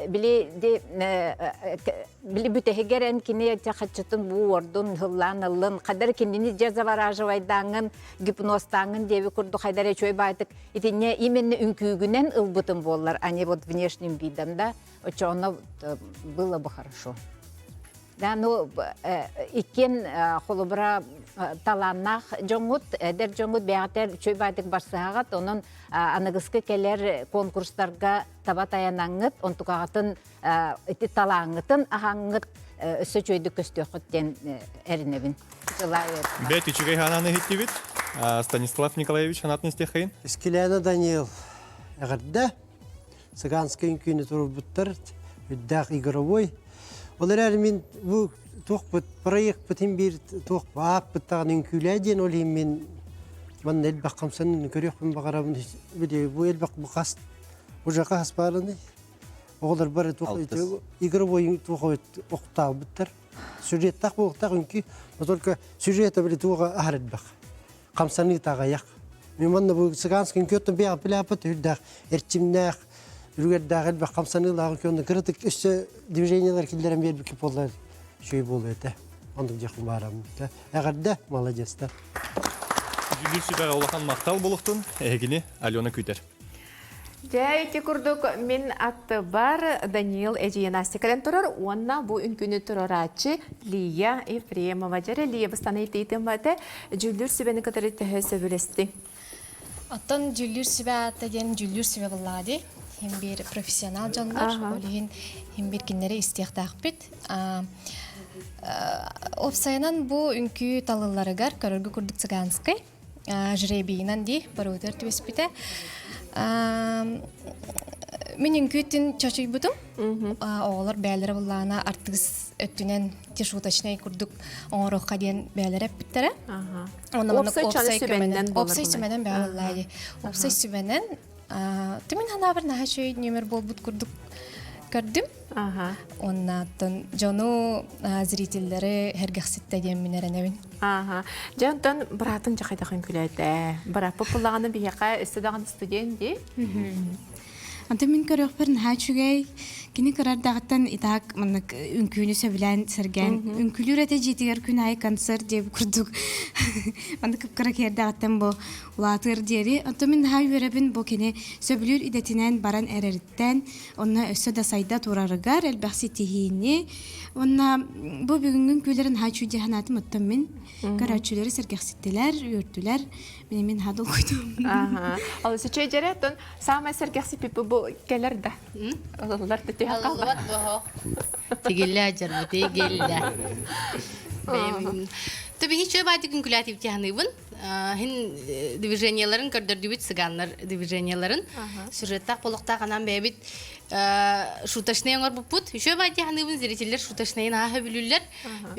били били бүтэһигэр эн кини хаччытын бу уордун һыллаан ыллын хадар кинини дьэ завораживайдааҥҥын гипнозтааҥҥын диэби курдук хайдар үчүгэй баайтык итиннэ именно үҥкүүгүнэн ылбытым буоллар а не вот внешним видом да оччоҕуна было бы хорошо Да, ну, иккиэн холобура талааннаах дьоҥҥут, эдэр дьоҥҥут бэйэҕитэр үчүгэй баайдык барсыһаҕыт, онон аныгыскы кэлэр конкурстарга таба тайанаҥҥыт, онтукаҕытын ити талааҥҥытын аһаҥҥыт өссө үчүгэйдик көстүөххүт диэн эрэнэбин. Желаю этого. Бэт үчүгэй ханааны иһиттибит. Станислав Николаевич санаатын истиэххэйин. Искилээнэ Даниил эҕэрдэ. Цыганскай үҥкүүнү туруорбуттар, үрдээх игровой. Ол эрээри мин бу туохпут проекпытын биир туох ааппыт даҕаны үҥкүүлээ диэн ол иһин мин манна элбэх хамсаныыны көрүөхпүн баҕарабын били бу элбэх бу хас уже хас баарыный оҕолор бары туох игровой туох охтаабыттар сюжеттаах буолуохтаах үҥкүү но только сюжета били туоҕа аһар элбэх хамсаныы таҕайах. Мин манна бу цыганский үҥкүүттэн бэйэҕэ билээппит үрдээх эрчимнээх, үлүгэрдээх элбэх хамсаныылаах үҥкүү кыратык өссө движениелар киллэрэн биэрбиккэ буоллар үчүгэй буолуо этэ. Оннук диэхпин баарам. Эҕэрдэ, молодецтар. Дьүүллүүр сүбэҕэ улахан махтал буолуохтун. Эһигини Алена күүтэр. Дьэ, ити курдук мин аттыбар Даниил эдьиийэ Настя кэлэн турар уонна бу үҥкүүнү туруорааччы Лия Ефремова. Дьэрэ Лия бастан ыйытыытым этэ, дьүүллүүр сүбэни кытары төһө сөбүлэстиҥ? Оттон дьүүллүүр сүбэ аата диэн дьүүллүүр сүбэ буоллаҕа дии. Иһин биир профессионал дьоннор, ол иһин иһин биир кинилэри истиэхтээхпит. Уопсайынан бу үҥкүү талылларыгар көрөргө курдук цыганскай жребийинэн дии барыбытыгар түбэспитэ. Мин үҥкүүтүн чочуйбутум. Оҕолор бэйэлэрэ буллаана артыыс өттүнэн тишуточнай курдук оҥоруохха диэн бэйэлэрэ эппиттэрэ. Уопсай сүбэнэн Уопсай сүбэнэн бэйэ буллаа дии. Уопсай сүбэнэн. Түмүн ханаабар наһаа үчүгэй нүөмэр буолбут курдук көрдүм. Оннаттан дьону зрителлэри сэргэхситтэ диэн мин эрэнэбин. Аха. Дьэ онтон быраатыҥ дьэ хайдах үҥкүүлээтэ? Бырааппыт буллаҕына биһиэхэ өссө даҕаны студент дии. Онтон мин көрүөхпэр наһаа үчүгэй. Кини кырардаҕыттан итак маннык үҥкүүнү сөбүлээн сэргээн үҥкүүлүүр этэ дьиэтигэр күн аайы концерт диэбит курдук маннык кыпкыра киэрдэҕиттэн бу улаатыар диэри. Онтон мин наһаа үөрэбин бу кини сөбүлүүр идэтинэн баран эрэриттэн онно өссө да сайда турарыгар элбэх ситиһиини уонна бу бүгүҥҥү үҥкүүлэрин наһаа үчүгэй дии санаатым. Оттон мин көрөөччүлэри сэргэхситтилэр, үөртүлэр. Мин мин наһаа долгуйдум. Аха. Ол үчүгэй дьэрэ, оттон Саамай сэргэхсиппит бу кэлэр да. Ылыллар да түһэн Аллыбат буоһо. Тигиллэ дьарбыты геллэ. Төбиһи чөй баайдык үҥкүлээтибит ханыыбын. Хин движенияларын көрдөрдүбүт цыганнар движенияларын. Сюжеттаах болохтаах анаан бэйэбит шуточный оҥорбуппут. Үчүгэй баайдык ханыыбын зрителлэр шуточныйын ааһа бүлүллэр.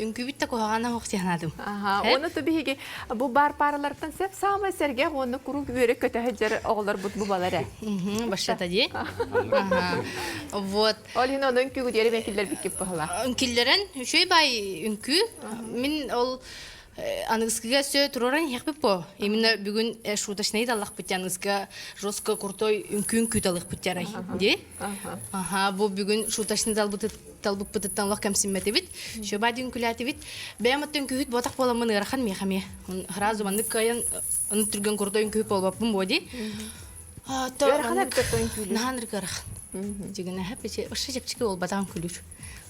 Үҥкүүбүт да куһаҕана ох диһанадым. Оны биһиги бу бар паралартан сеп самай сэргэх уонна куруук үөрэ көтөһө дьэр оҕолорбут бу балар э. Башата дии. Вот. Ол иһин ону үҥкүүгү диэри мен киллэрбиккит баһыла. Үҥкиллэрэн үчүгэй баай үҥкүү. Мин ол аныгыскыга өссө тураран иһэхпит по. Именно бүгүн шуточный даллахпыт аныгыска жестко крутой үҥкүүн күүталыхпыт ярай. Ди. Аха, бу бүгүн шуточный далбыт талбыппытыттан олох кэмсиммэтибит. Шөба үҥкүлээтибит. Бэйэм оттон үҥкүүһүт буотах буоламмын ыарахан миэхэ эмиэ. Сразу маннык кыайан аны түргэн курдук үҥкүүһүт буолбаппын буо дии. Ыарахан эбит үҥкүүлүүр. Наһаан ыарахан. Дьигинэ хэппичи вообще чэпчэки буолбатаҕын күлүүр.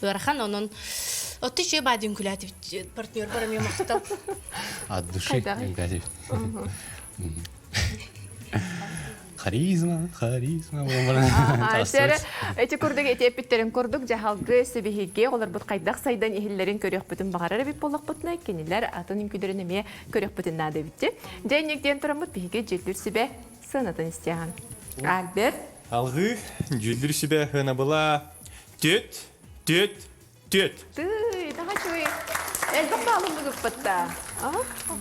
Ыарахан онон отто үчүгэй баады үҥкүлээтибит партнер бар эмиэ махтал. От души үҥкүлээтибит. Харизма, харизма. Сэрэ, эти курдук эти эппиттерин курдук дьаһалгы сибиһиги олорбут хайдах сайдан иһиллэрин көрүөхпүтүн баҕарар эбит буоллахпытына кинилэр атын үҥкүүлэрин эмиэ көрүөхпүтүн наада эбитти. Дьэ инник диэн тураммыт биһиги дьүүллүүр сүбэ сыанатын истиэҕин. Альберт. Алгыы дьүүллүүр сүбэ сыанабыла түөт, түөт, Түөт. Тыый, наһаа үчүгэй. Элбэх баалыммыт ыппытта.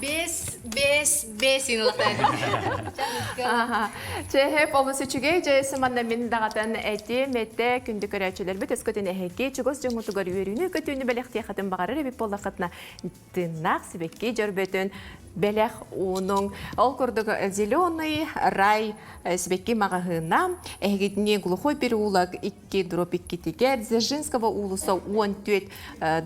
Бес, бес, бес Аха. Чэһэп олус үчүгэй дьэси манна мин даҕатан этиэм этэ күндү көрөөччүлэрбит өскөтүн эһэки чугас дьоҥҥутугар үөрүүнү көтүүнү бэлэхтиэххитин баҕарар эбит буоллаххытына тыыннаах сибэкки дьөрбөтүн бэлэх уунуҥ. Ол курдук «Зеленый рай» сибэкки маҕаһыына эһигитини глухой переулок 2 дробь 2-тигэр, Дзержинского уулусса 14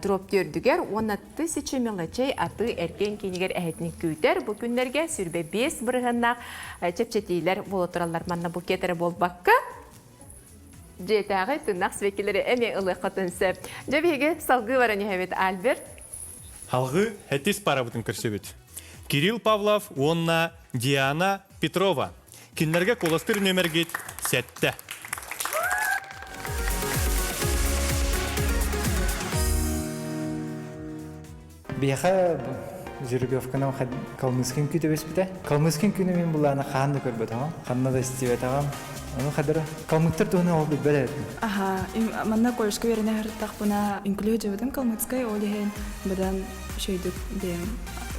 дробь 4-дүгэр уонна тысяча мелочей атыы эргиэн киинигэр эһэтин күүтэр. Бу күннэргэ 25 бырыһыаннаах чэпчэтиилэр буола тураллар. Манна букет эрэ буолбакка, дьиэтээҕи тыыннаах сибэккилэри эмиэ ылыаххытын сөп. Дьэ биһиги салгыы баран иһэбит Альберт. Алгыы этис парабытын көрсөбүт. Кирилл Павлов уонна Диана Петрова. Кинилэргэ куоластыыр нүөмэргит сэттэ. Биһиэхэ жеребьевканан Калмыцкин күтэ түбэспитэ. Калмыцкин күнү мин булаана хаһан да көрбөтөҕүм, ханна да истибэтэҕим. Ону хадара калмыктар туһунан ол билбэт эбиппин. Аха, манна колледжка үөрэнэ сырыттахпына үҥкүлүү сылдьыбытым Калмыцкай, ол иһин быдан үчүгэйдик бэйэм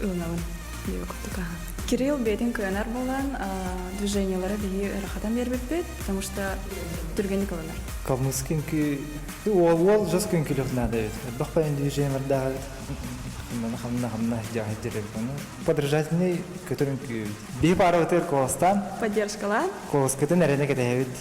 ылынабын диэбит курдук аха. Кирилл бэйэтин кыанар буолан движениелары биһи ыарахатан биэрбиппит, потому что түргэнник ылынар. Калмыцкий үҥкүү уол уол жестко үҥкүүлүөх наада эбит. Элбэх байан движениелардаах эбит. Хамна хамна хамна дьаһайдыр эбит. Ону подражательный көтөр үҥкүү эбит. Биһи паарабытыгар куоластаан Поддержкалаан. Куоласкытын эрэнэ кэтэһэбит.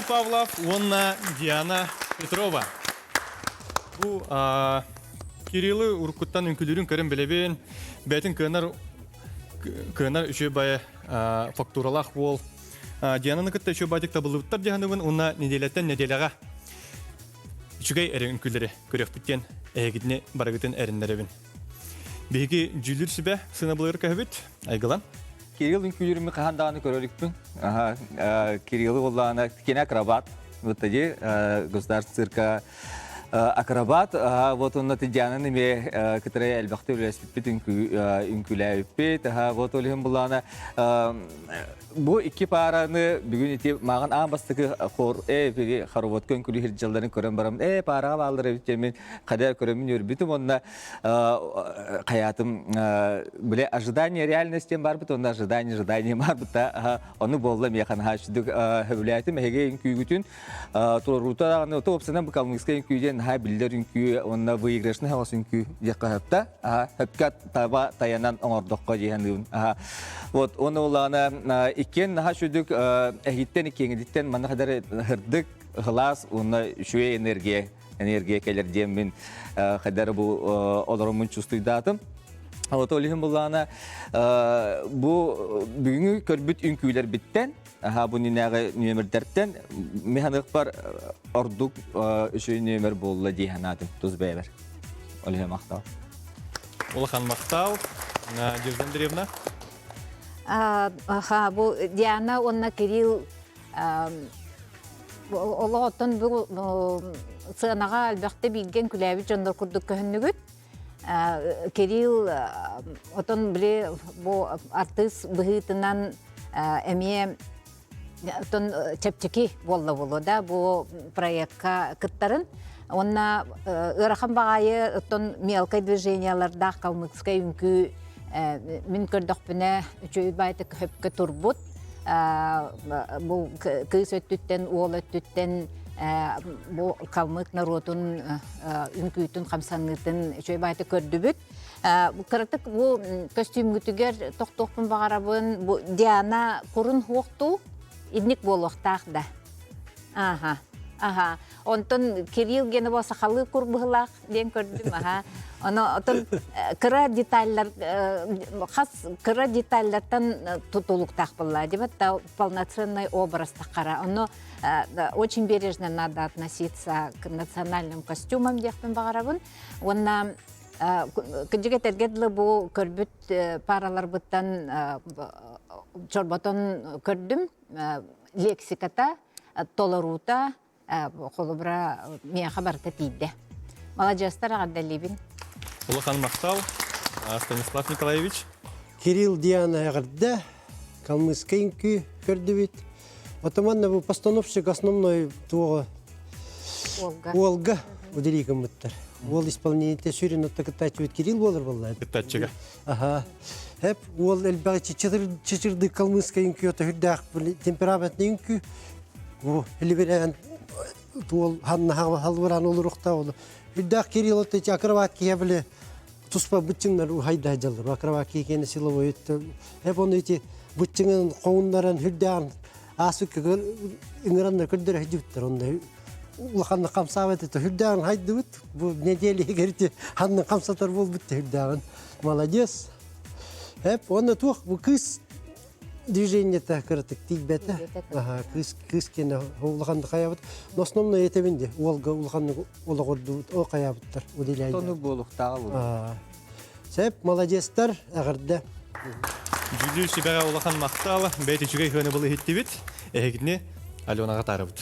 Павлов уонна Диана Петрова. Бу Кириллы уруккуттан үҥкүлүүрүн көрөн билэбин. Бэйэтин кыанар кыанар үчүгэй бае фактуралаах буол. Диананы кытта үчүгэй баайдык табыллыбыттар дьаһаныбын уонна неделяттан неделяҕа үчүгэй эрэ үҥкүүлэри көрүөхпүт диэн эһигитини барыгытын эрэннэрэбин. Биһиги дьүүллүүр сүбэ сыанабылыгар көһөбүт. Айгылан. Кирилл үҥкүүлүүрүн хаһан даҕаны көрөрүкпүн. Кириллы буоллаҕына кини акробат. Вот тоди государственный цирка акробат. Вот онно Диананы эмиэ кытары элбэхтик үлэлэспиппит, үҥкүүлээбиппит. Вот ол иһин буллаҕына Бу икки паараны бүгүн ити мааҕын аан бастакы хор э биги хороводка үҥкүлүү сылдьалларын көрөн барам э паараҕа бааллар эбит диэммин хайда көрөммүн үөрбүтүм уонна хайаатым биле ожидание реальность диэн барбыт уонна ожидание ожидание барбыта ону буолла миэхэ наһаа үчүгдүк сөбүлээтим эһиги үҥкүүгүтүн туруорута даҕаны то уопсайынан бу калмыкскай үҥкүү диэн наһаа биллэр үҥкүү уонна выигрышный хаҕыс үҥкүү диэххэ сөптө сөпкө таба тайанан оҥордоххо дии саныыбын. Вот оны улаана иккиэн наһаа сүдүк эһиттэн иккиэҥититтэн манна хадары хырдык хылаас уонна үчүгэй энергия энергия кэлэр диэн мин хадары бу олороммун чувствуйдаатым. Вот ол иһин буллаана бу бүгүҥҥү көрбүт үҥкүүлэрбиттэн аха бу нинээҕи нүөмэрдэртэн механыхпар ордук үчүгэй нүөмэр буолла дии санаатым тус бэйэбэр. Ол иһин махтал. Улахан махтал. Надежда Андреевна. Аха, бу Диана уонна Кирилл олоҕоттон бу сыанаҕа элбэхтэ бииргэн күлээбит дьоннор курдук көһүннүгүт. Кирилл отон били бу артыыс быһыытынан эмиэ Оттон чэпчэки буолла буолуо да бу проекка кыттарын. Уонна ыарахан баҕайы оттон мелкай движениялардаах калмыцкай үҥкүү мин көрдөхпүнэ үчүгэй баайта хөпкө турбут. Бу кыыс өттүттэн, уол өттүттэн бу калмык норуотун үҥкүүтүн хамсаныытын үчүгэй баайта көрдүбүт. Кыратык бу көстүүмгүтүгэр тохтуохпун баҕарабын. Бу Диана курун хуохтуу инник буолуохтаах да. Аха. Аха. Онтон Кирилл Генова сахалыы кур быһылаах диэн көрдүм. Аха. Оно отон кыра деталлар хас кыра деталлартан тутулуктаах буолла. Дебат полноценный образ тахара. Оно очень бережно надо относиться к национальным костюмам диэхпин баҕарабын. Уонна Кырдьык этэргэ дылы бу көрбүт параларбыттан чорботон көрдүм. Лексиката, толоруута, холобура, миэхэ барыта тиийдэ. Маладьыастар эҕэрдэлиибин. Улахан махтал, Станислав Николаевич. Кирилл Диана эҕэрдэ, Калмыцкай үҥкүү көрдүбүт. Отоманна бу постановщик основной туоҕа Уолга. Уолга уделии гыммыттар. Уол исполнение сүрүн отто кыттааччыбыт Кирилл буолар буолла. Кыттааччыга. Аха. Хеп уол элбэҕи чычырды калмыцкай үҥкүү ото хүрдээх темпераментный үҥкүү. Бу илибирэн туол ханна халбыран олоруохта ол. Үрдээх Кирилл отто акробат киһи били туспа быччыңнар ухайда дьаллар. Акробат киһи силовой Хеп оны ити быччыңын хоҥуннаран хүрдээн аасык ыҥыраннар көрдөрө сылдьыбыттар онно улаханнык хамсаабат этэ хүрдээҕин хайдыбыт бу неделя иһигэр ити ханнык хамсатар буолбут хүрдээҕин молодец эп уонна туох бу кыыс движениета кыратык тиийбэтэ кыыс кыыс киэнэ улаханнык хайаабыт но основной этэбин де уолга улаханнык олоҕурдубут о хайаабыттар уделяйда Тону буолуктааҕа буолуо. Сеп, молодецтар, эҕэрдэ. Дьүүллүүр сүбэҕэ улахан махтал, бэйт үчүгэй хыаныбыл иһиттибит. Эһигини Аленаҕа таарыбыт.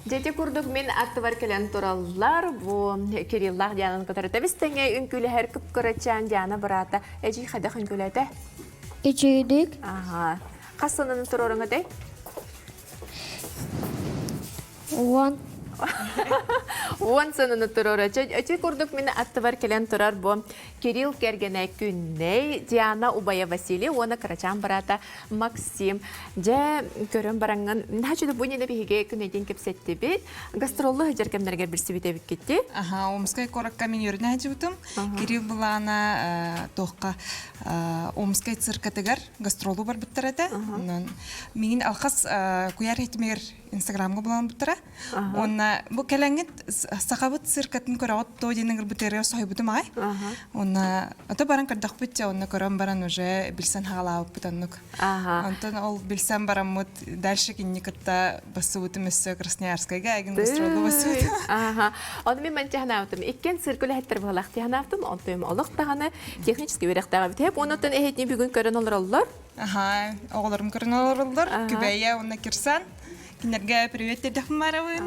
Дьэти курдук мин аттыбар кэлэн тураллар. Бу Кириллаах Диананы кытары тэбис-тэҥэ үҥкүүлэһэр кып-кырачаан Диана быраата эдьиий хайдах үҥкүүлээтэ? Үчүгүйдүк. Аха. Хас сылынан туруоруҥ этэй? Уон. Уон сыныны туруора. Эти курдук мин аттыбар кэлэн турар бу Кирилл кэргэнэ Күннэй, Диана убайа Василий уонна кырачаан быраата Максим. Дьэ, көрөн бараҥҥын, наһаа бу нene биһиги күнэйдин кэпсэттибит. Гастроллу сылдьар кэмнэригэр билсибит эбиккитти. Аха, Омскай куоракка мин үөрэнэ сылдьыбытым. Кирилл былаана туохха Омскай циркатыгар гастролу барбыттар этэ. Онон миигин алхас куйаар хитимигэр Инстаграмга булан буттара. Онна бу кэлэҥҥит сахабыт циркатын көрөҕүт то диэн ыҥырбытыгар соһуйбутум аҕай. Онна ото баран көрдөхпүт дьэ онно көрөн баран уже билсэн хаалаабыппыт оннук. Онтон ол билсэн бараммыт дальше кинини кытта бассыбытым өссө Красноярскайга эгин гастролга бассыбытым. Аха. Оны мен манча ханаабытым. Иккен цирк үлэһиттэр быһалаах тиһанаабытым. Онтон олох даҕаны технический үөрэхтээх эбит. Хеп онотон эһэтини бүгүн көрөн олороллор. Аха, оҕолорум көрөн олороллор. Күбэйэ уонна Кирсан. Кинилэргэ привет диэтэхпин барабын.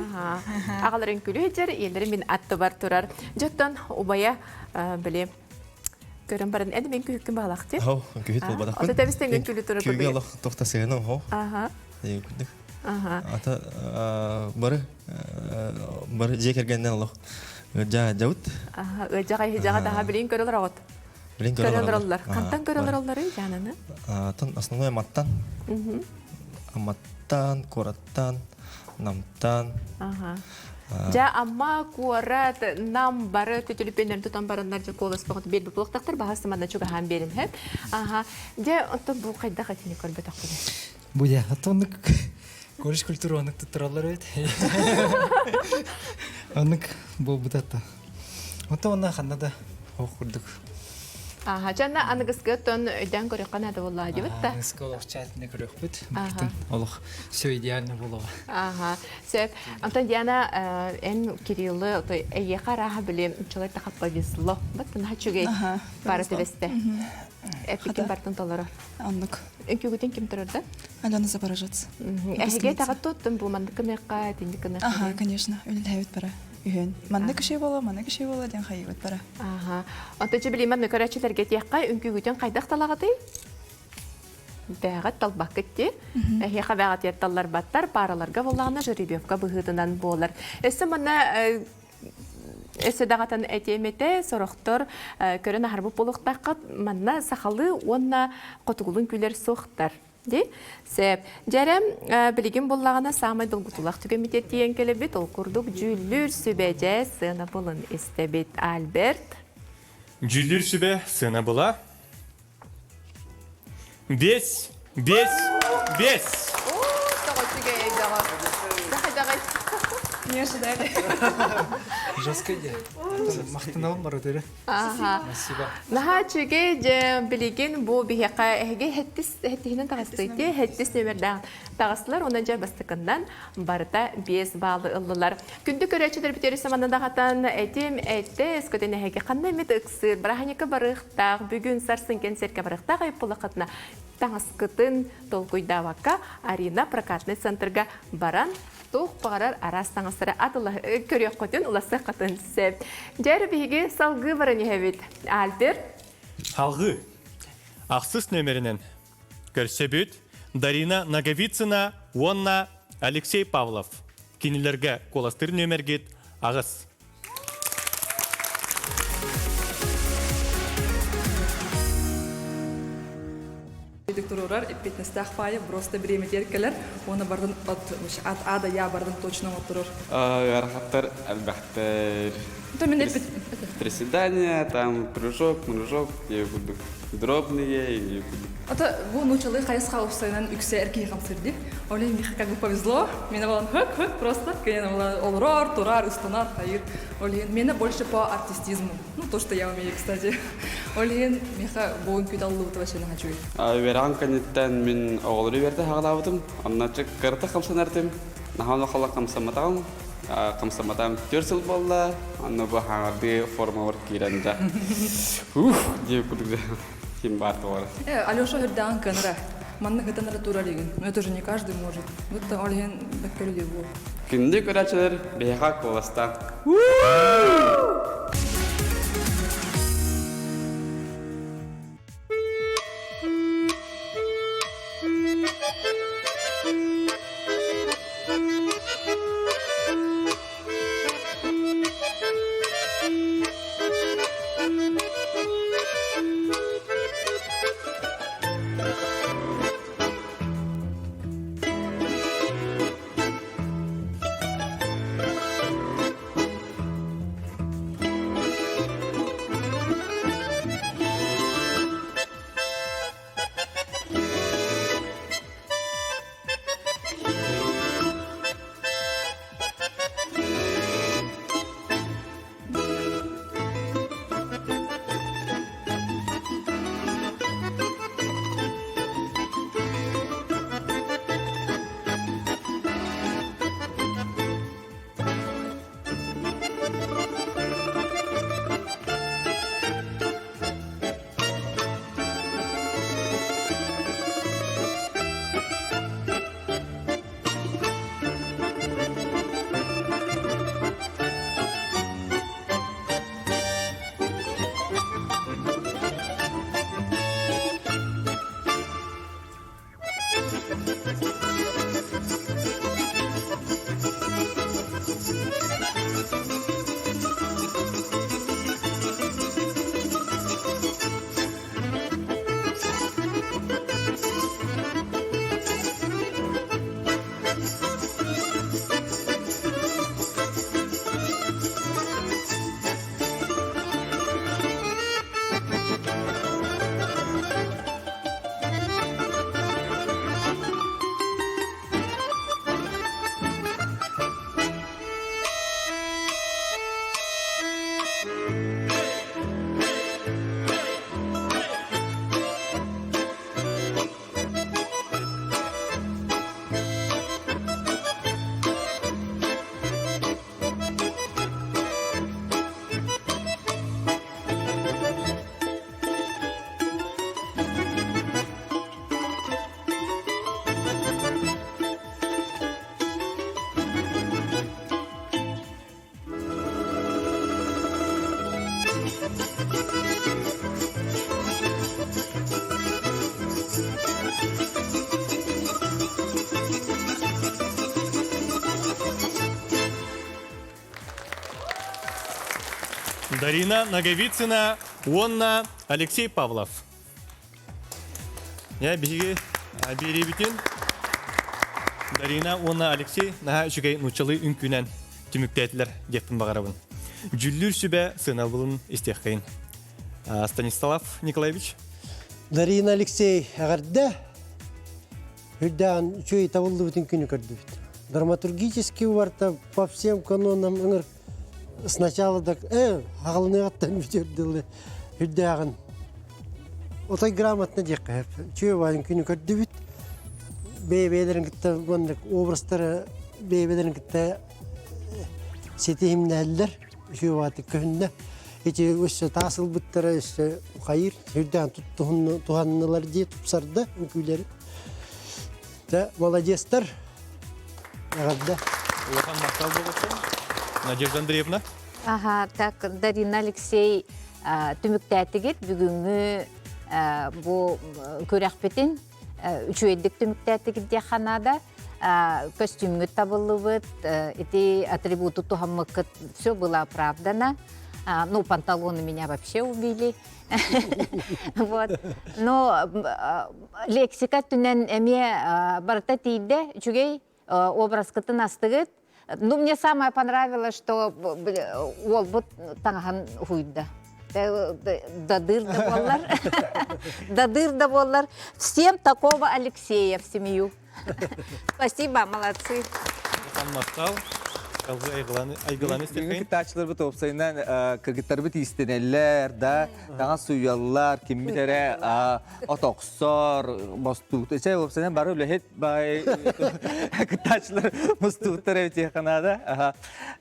Аҕаларын күлүү дьэр, ийэлэрин мин аттыбар турар. Дьоттон убайа били көрөн баран эн мен күһүккүн баалахти. Хо, күһүт болбатахпын. Ото тэбистен күн күлү турар. Күгө олох тохта сыгына хо. Аха. Күндүк. Аха. Ата бары бары дьиэ кэргэннэн олох ыдьа дьабыт. Аха, ыдьаҕа иһдьаҕа таха билин көрөлөр оҕот. Билин көрөлөр оллар. Хантан көрөлөр оллары жананы? Тон основной Аматтан. Аматтан, куораттан, Намтан. Аха. Дьэ, Амма куорат Нам бары түтүлүппүннэрин тутан бараннар дьэ куолас боҕот биэрбит буолуохтахтар баһа сыманна чугаһаан биэрин хэп. Аха. Дьэ, оттон бу хайдах этини көрбөтөхпүнэ? Бу дьэ, оттон колледж культура оннук туттараллар эбит. Оннук буолбута та. Оттон онно ханна да хоох курдук. Аха, чанна аныгыскы оттон өйдөөн көрүөххэ наада буоллаа дибит да. Аныгыскы олох чаатына көрүөхпүт. Бартын олох все идеально буолуоҕа. Аха, сөп. Антон Диана, эн Кириллы той эйиэхэ арааһа били человек таха повезло. Баттын хачугей бары түбэстэ. Эппикин бартын толорор. Оннук. Үҥкүүгүтүн ким турарда? Алена Запорожец. Эһиге таҕа туттун бу маннык кыныахха, итинник кыныахха. Ага, конечно, үлэлээбит бара. Үһүн. Манна киши бола, манна киши бола диэн хайыбыт бара. Аха. Онто чэ билимэн көрөөччүлэргэ тиэххэ үҥкүүгүтүн хайдах талаҕытый? Бэҕэт талбаккыт ти. Эһиэхэ бэҕэтиэр талларбаттар, параларга буоллаҕына жеребьевка быһыытынан буолар. Өссө манна өссө даҕатан этиэм этэ, сорохтор көрөн аһарбыт буолуохтааххыт, манна сахалыы уонна хотугулун күлэр суохтар. Ди? Сөп. Дьэрэ, билигин буллаҕына саамай долгутуулаах түгэммит тиийэн кэлэбит. Ол курдук дьүүллүүр сүбэ сыанабылын истэбит. Альберт. Дьүүллүүр сүбэ сыанабыла. Бес, бес, бес. Не ожидали. Жестко идея. Махтаналым бар өтөрү. Аха. Спасибо. Наһаа үчүгэй дьэ билигин бу биһиэхэ эһиги хэттис хэттиһинэн таҕыстыйти хэттис нүөмэрдээх таҕыстылар уонна дьэ бастакыннан барыта 5 баалы ыллылар. Күндү көрөөччүлэр бүтүөрү саманна даҕатан этим этте өскөтүн эһиги ханна эмит ыксыыр бырааһынньыкка барыахтаах бүгүн сарсын кэнсиэркэ барыахтаах айыппылаххытына таҥаскытын толкуйдаабакка Арина прокатный центрга баран туох баҕарар араас таҥастары атылаһ көрүөххүтүн улассыаххытын сөп. Дьэ биһиги салгыы баран иһэбит. Альберт. Салгыы. Ахсыс нөмеринен көрсөбүт Дарина Наговицына уонна Алексей Павлов. Кинилэргэ куоластыыр нөмергит аҕыс. Туруорар эппиэтинэстээх паайа просто бириэмэтигэр кэлэр уонна бардын от от а до я бардын точно оҥотторор. Ыарахаттар элбэхтэр. Приседания, там прыжок, мрыжок, курдук дробные или курдук. Это бу нучалы хайысха уопсайынан үксэ эр киһи хамсыыр дии. Ол иһин миэхэ как бы повезло. Мені балан хөк-хөк просто. Кэнэн олорор, турар, ыстанар, хайыр. Ол иһин мені больше по артистизму. Ну, то, что я умею, кстати. Ол иһин миэхэ бу үҥкүү таллыбыта вообще наһаа үчүгэй. Үөрэҕим кэнниттэн мин оҕолору үөрдэ хаҕалаабытым. Онно кырата хамсанар этим. Наһаа улаханнык хамсамматаҕым. Хамсамматаҕым түөрт сыл буолла. Онно бу хаҥардыы формабар киирэн да ух диэбит курдук да ким баар тоҕо Алеша үрдэҕин кыанара. Манна хытанара турар игин. Но это же не каждый может. Вот ол иһин бэккэ буол. Күндү көрөөччүлэр биһиэхэ куоластаан. Дарина Ноговицына уонна Алексей Павлов. Я биһиги биэриибитин Дарина уонна Алексей наһаа үчүгэй нууччалыы үҥкүүнэн түмүктээтилэр диэхпин баҕарабын. Дьүллүүр сүбэ сыанабылын истиэххэйин. Станислав Николаевич. Дарина Алексей эҕэрдэ. Үрдээн үчүгэй табыллыбытын күнү көрдүбүт. Драматургический барта по всем канонам ыҥыр сначала да э аҕалыныаҕыттан бүтүөр дылы үрдээҕин отой грамотно диэххэ сөп. Үчүгэй баайын күнү көрдүбүт. Бэйэ-бэйэлэрин кытта маннык образтары бэйэ-бэйэлэрин кытта ситиһимнэһэллэр. Үчүгэй баатык көһүннэ. Ити өссө таас ылбыттара өссө хайыр үрдээн туһаннылар дии тупсарда үҥкүүлэри. Дьэ, молодецтар. Эҕэрдэ. Улахан махтал буолуохтун. Надежда Андреевна. Аха, так Дарина Алексей түмүктээтигит бүгүҥҥү бу күрэхпитин үчүгэйдик түмүктээтигит диэххэ наада. Көстүүмҥүт табыллыбыт, ити атрибуту туһаммыккыт все было оправдано. Ну, панталоны меня вообще убили. Вот. Но лексика өттүнэн эмиэ барыта тиийдэ, үчүгэй образкытын астыгыт. Ну, мне самое понравилось, что уолбут таҥаһын уһуйда. Дадыр да буоллар. Дадыр да буоллар. Всем такого Алексея в семью. Спасибо, молодцы. Махтал. Айгыланы Бүгүн кыттааччыларбыт уопсайынан кыргыттарбыт иистэнэллэр да, таҥас сууйаллар, киммит эрэ от охсор, мостуут. Чэ, уопсайынан бары үлэһит бай кыттааччылар мустууттар эбит наада.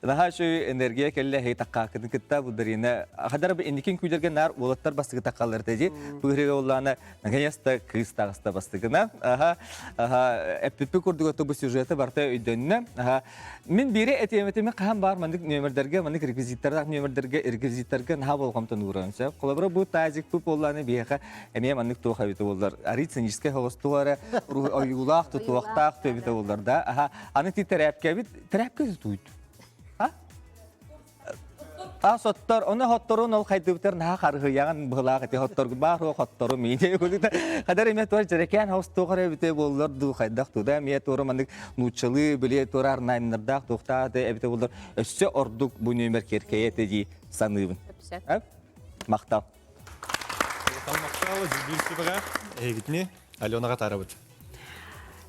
Наһаа үчүгэй энергия кэллэ эһиги таккаакытын кытта бу Дарина хадар инникин күүлэргэ наар уолаттар бастыгы таккаллар теди. Бу оллаана Наконец-то кыыс таҕыста бастакына. Аха, аха, эппиппи курдук бу сюжеты барта өйдөннө. Аха, мин биири этиэм хаһан баар маннык нүөмэрдэргэ, маннык реквизиттардаах нүөмэрдэргэ, реквизиттарга наһаа болҕомтону ууран сөп. Холобура бу тазик бу буоллааны биһиэхэ эмиэ маннык туох эбитэ буоллар. Арый циническэй холостуга эрэ ойуулаах, тутуохтаах эбитэ буоллар да. Аха, аны ти тэрээпкэбит, тэрээпкэ тутуйт. А? А соттор, оны хотторун ол хайдыбытар наһаа харыһыйаҕын быһылаах ити хотторгу баар хуо хоттору миинэ хадар эмиэ туор дьэрэкээн хос туох эрэ эбитэ буоллар дуу хайдах туда эмиэ туора маннык нууччалыы били туора арнаймнардаах туохтаах эбитэ буоллар өссө ордук бу нүөмэр киэркэйэ этэ дии саныыбын. Махтал. Махтал, Дьүллүүр сүбэҕэ эһигитини Аленаҕа таарабыт.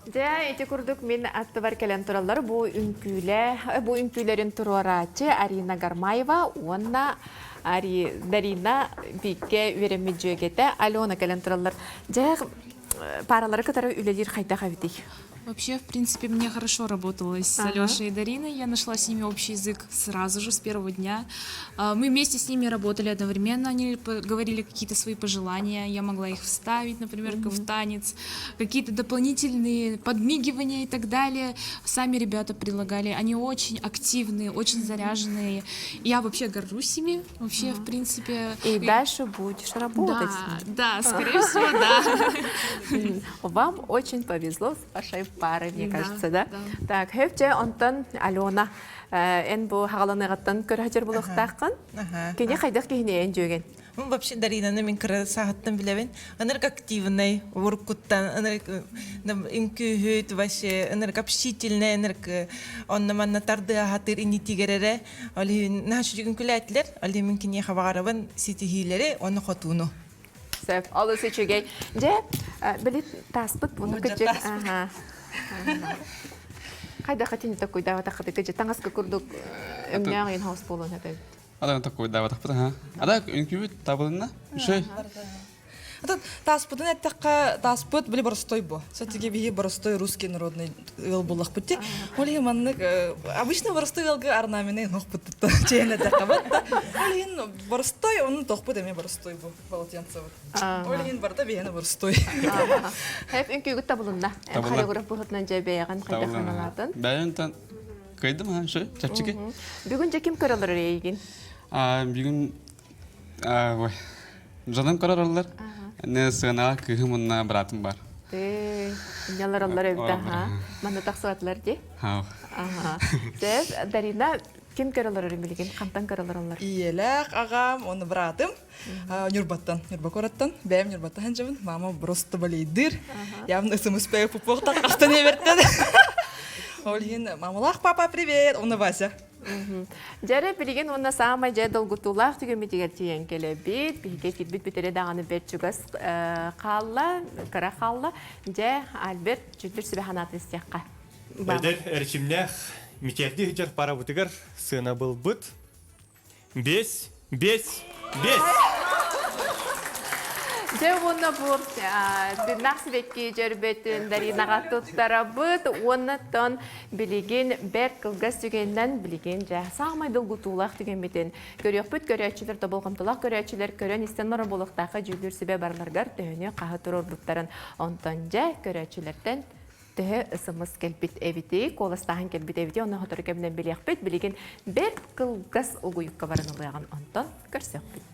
Дьэ, ити курдук мин аттыбар кэлэн тураллар бу үҥкүүлэ, бу үҥкүүлэрин туруорааччы Арина Гармаева уонна Ари, Дарина бииккэ үөрэммит дьүөгэтэ Алена кэлэн тураллар. Дьэ, паралары кытары үлэлиир хайдах эбитий? Вообще, в принципе, мне хорошо работалось с Алешей и Дариной. Я нашла с ними общий язык сразу же, с первого дня. Мы вместе с ними работали одновременно, они говорили какие-то свои пожелания, я могла их вставить, например, в танец, какие-то дополнительные подмигивания и так далее. Сами ребята предлагали, они очень активные, очень заряженные. Я вообще горжусь ими, вообще, в принципе. И дальше будешь работать да, с ними. Да, скорее всего, да. Вам очень повезло с вашей парой, мне Да, кажется, да? да. Так, хөпче онтон Алена, эн бу хагаланыгаттан көрөһөр булуктааххын. Кини хайдах киһини эн дьүөгэн? Ну, вообще Даринаны мин кыра саһаттан билэбин. Ынырык активный, уруккуттан, ынырык үҥкүүһүт, вообще ынырык общительный, ынырык онно манна тардыаһатыр инитигерere. Ол иһин наһаа үчүгэй үҥкүүлээтилэр. Ол иһин мин киниэхэ баҕарабын ситиһиилэри уонна хотууну. Сөп, олус үчүгэй. Дьэ, били тааспыт буну кыдьык. Хайдах итини такуйдаабатаххыты кыдьы таҥаска курдук өҥнөөх иин хаус буолуон эбит. Адан такуйдаабатахпыт аха. Ада үҥкүүбүт табылынна. Үчүгэй. Атын тааспытын эттэххэ, тааспыт били боростой бу. Все-таки биһи боростой русский народный ыал буллахпыт ти. Ол иһин маннык обычно боростой ыалга орнамены нохпут чэйэн эттэххэ да. Ол иһин боростой, onun тохпут эмиэ боростой бу полотенцебыт. Ол иһин барыта биһиэнэ боростой. Хэп үҥкүүгүт табылынна. Хореограф быһытынан дьэ бэйэҕин хайдах саналаатын? Бэйэн кыйдым ха, шö, чэпчики. Бүгүн дьэ ким көрөлөр эйигин? Бүгүн ой, Дьонум көрөр Не сыанаҕа кыыһым уонна быраатым бар. Тыы, ньалараллар эбит аха. Манна тахсыбатылар дии. Haa. Аха. Сөп, Дарина. Ким көрөлөрөр билигин? Хантан көрөлөрөллөр? Ийэлээх аҕам, оны братым Нюрбаттан, Нюрба куораттан, бэйэм Нюрбаттан сылдьабын. Мама просто болейдыр. Явно СМС-пэ пупуохтан астан эбэртэн. Ол иһин мамалаах папа привет, оны Вася. Дьэрэ билигин уонна саамай дьэ долгутуулаах түгэммитигэр тиийэн кэлэбит. Биһиги кирбит бүтэрэ даҕаны бэрт чугас хаалла, кыра хаалла. Дьэ, Альберт, чүтүр сүбэ санаатын истиэххэ. Эдэр эрчимнээх мичээрдии сылдьар парабытыгар сыанабылбыт 5, 5, 5! Дьэ уонна бу тыыннаах сибэкки дьөрбөтүн Даринаҕа туттарабыт уонна тон билигин бэрт кылгас түгэнинэн билигин дьэ саамай долгутуулаах түгэммитин көрүөхпүт көрөөччүлэр тоболҕомтолоох көрөөччүлэр көрөн истэн баран буолуохтаахха дьүүллүүр сүбэ барыларыгар төһөнү хаһы туруорбуттарын онтон дьэ көрөөччүлэртэн төһө ысымыс кэлбит эбитий, куоластааһын кэлбит эбитий, онно сотору кэминэн билиэхпит. Билигин бэрт кылгас угуйукка баран ылыаҕын, онтон көрсүөхпүт.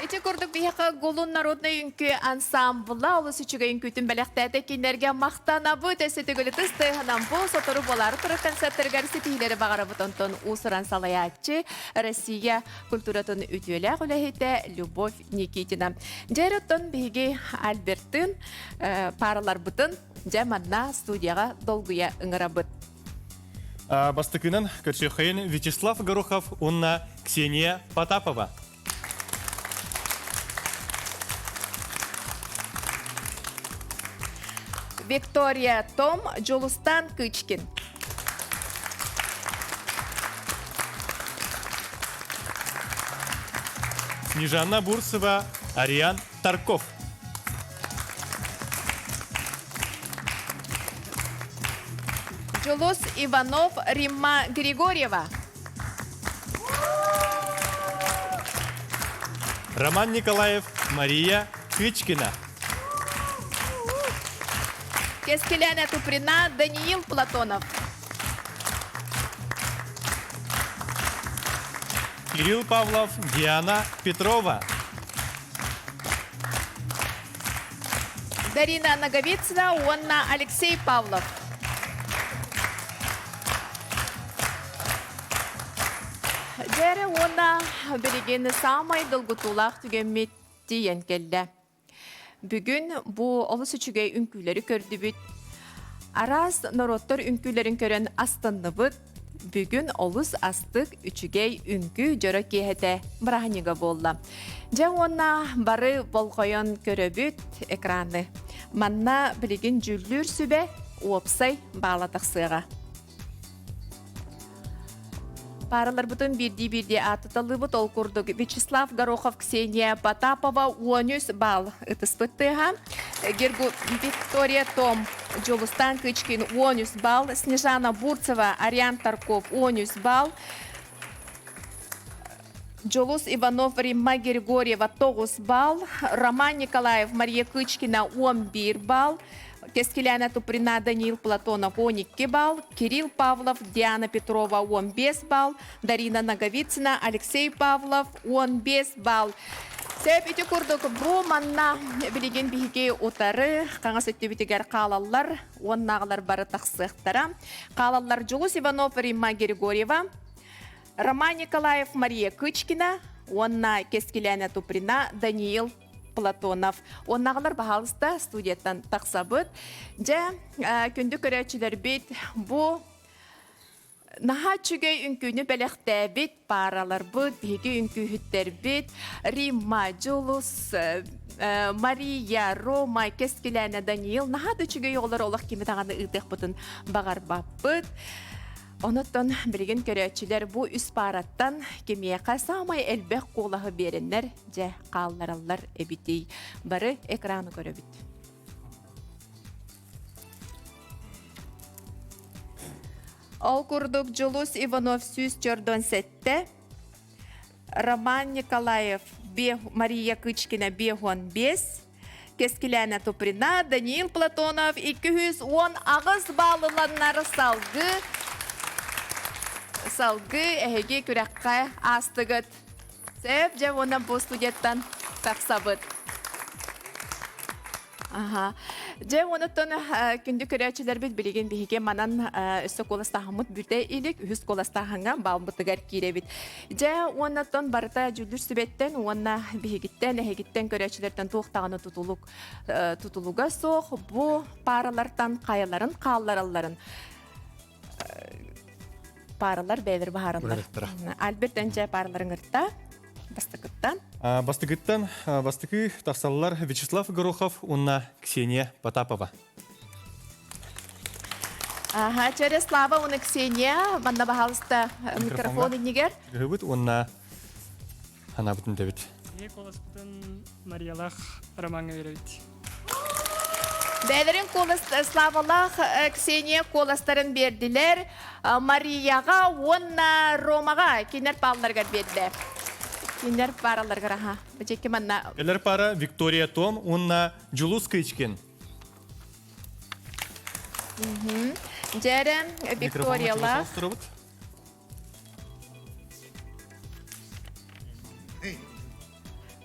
Ити курдук биһиэхэ Гулун народнай үҥкүү ансамбла олус үчүгэй үҥкүүтүн бэлэхтээтэ кинилэргэ махтанабыт. Өссө төгүл ытыс тыаһынан бу сотору буолаары турар концерттарыгар ситиһиилэри баҕарабыт. Онтон уус-уран салайааччы Россия культуратын үтүөлээх үлэһитэ Любовь Никитина. Дьэ оттон биһиги Альбертын параларбытын дьэ манна студияҕа долгуйа ыҥырабыт. Бастакынан көрсүөххэйин Вячеслав Горохов уонна Ксения Потапова. Виктория Том, Джулустан Кычкин. Снежана Бурцева, Ариан Тарков. Дьулус Иванов, Римма Григорьева. Роман Николаев, Мария Кычкина. Кескиляна Туприна, Даниил Платонов. Кирилл Павлов, Диана Петрова. Дарина Ноговицына уонна Алексей Павлов. Дьэрэ уонна билигин саамай долгутуулаах түгэммит тиийэн кэллэ. Бүгүн бу олус үчүгэй үҥкүүлэри көрдүбүт. Араас норуоттар үҥкүүлэрин көрөн астынныбыт. Бүгүн олус астык, үчүгэй үҥкүү дьоро киэһэтэ бырааһынньыга буолла. Дьэ уонна бары болҕойон көрөбүт экраны. Манна билигин дьүүллүүр сүбэ уопсай баала тахсыаҕа. Паараларбытын биирдии-биирдии ааттаталыыбыт. Ол курдук Вячеслав Горохов, Ксения Потапова 13 балл ытыспыт тыаһа. Гергу Виктория Том, Дьулустан Кычкин 13 балл, Снежана Бурцева, Ариан Тарков 13 балл, Дьулус Иванов, Римма Григорьева 9 балл, Роман Николаев, Мария Кычкина 11 балл, Кэскилээнэ Туприна Даниил Платонов 12 балл, Кирилл Павлов, Диана Петрова 15 балл, Дарина Ноговицына, Алексей Павлов 15 балл. Сөп ити курдук бу манна билигин биһиги утары хаҥас өттүбүтүгэр хаалаллар, уоннааҕылар бары тахсыахтара. Хаалаллар Дьулус Иванов, Римма Григорьева, Роман Николаев, Мария Кычкина уонна Кэскилээнэ Туприна, Даниил Платонов. Уоннаҕалар баһаалыста студияттан тахсабыт. Дьэ, күндү көрөөччүлэрбит, бу наһаа үчүгэй үҥкүүнү бэлэхтээбит паараларбыт, биһиги үҥкүүһүттэрбит Римма, Дьулус, Мария, Рома, Кэскилээнэ, Даниил наһаа да үчүгэй оҕолор олох кими даҕаны ыытыахпытын баҕарбаппыт. Онуттан билигин көрөөччүлэр бу үс паараттан кимиэхэ саамай элбэх куолаһы биэрэннэр дьэ хааллараллар эбитий. Бары экраны көрөбүт. Ол курдук Дьулус Иванов 147, Роман Николаев, Мария Кычкина 55, Кэскилээнэ Туприна, Даниил Платонов 218 балл ыланнар салгыы салгыы эһиги күрэххэ аастыгыт. Сөп, дьэ уонна бу студияттан тахсабыт. Аха. Дьэ, онуттан күндү көрөөччүлэрбит билигин биһиги манан өссө куоластааһыммыт бүтэ илик, үһүс куоластааһыҥҥа баалбытыгар киирэбит. Дьэ, уоннаттан барыта дьүүллүүр сүбэттэн уонна биһигиттэн, эһигиттэн көрөөччүлэртэн туох даҕаны тутулук тутулуга суох бу пааралартан хайаларын хаалларалларын. Паралар бэйэлэр баһараллар. Альберт энчэ параларын ырта бастакыттан. Бастакыттан бастакы тахсаллар Вячеслав Горохов уонна Ксения Потапова. Аха, через Слава уонна Ксения манна баһаалыста микрофон иннигэр. Гыһыбыт уонна Анабытын дэбит. Ние колоспутун Мариялах ромаҥа беребит. Бэйэлэрин куолас Славалаах Ксения куоластарын биэрдилэр Марияҕа уонна Ромаҕа кинилэр паалларыгар биэрдэ. Кинилэр паараларыгар аха. Бу манна. Элер пара Виктория Том уонна Джулус Кычкин. Дьэрэ Викториялаах.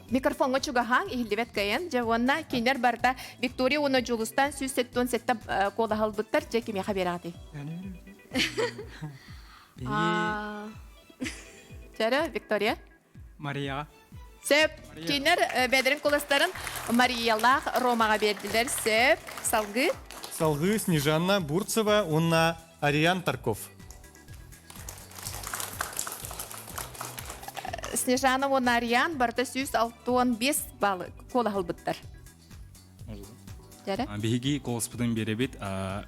Микрофоҥҥа чугаһаан иһиллибэт кыайан, дьэ уонна кинилэр барыта Виктория уонна Дьулустан 177 куолаһалбыттар, дьэ кимиэхэ биэрэҕитий? Чэрэ, Виктория? Марияҕа. Сөп. Кинилэр бэйэлэрин куоластарын Мариялаах Ромаҕа биэрдилэр. Сөп. Салгыы. Салгыы Снежанна Бурцева уонна Ариан Тарков. Снежана уонна Ариан барыта 165 балл куолаһылбыттар. Биһиги куоласпытын биэрэбит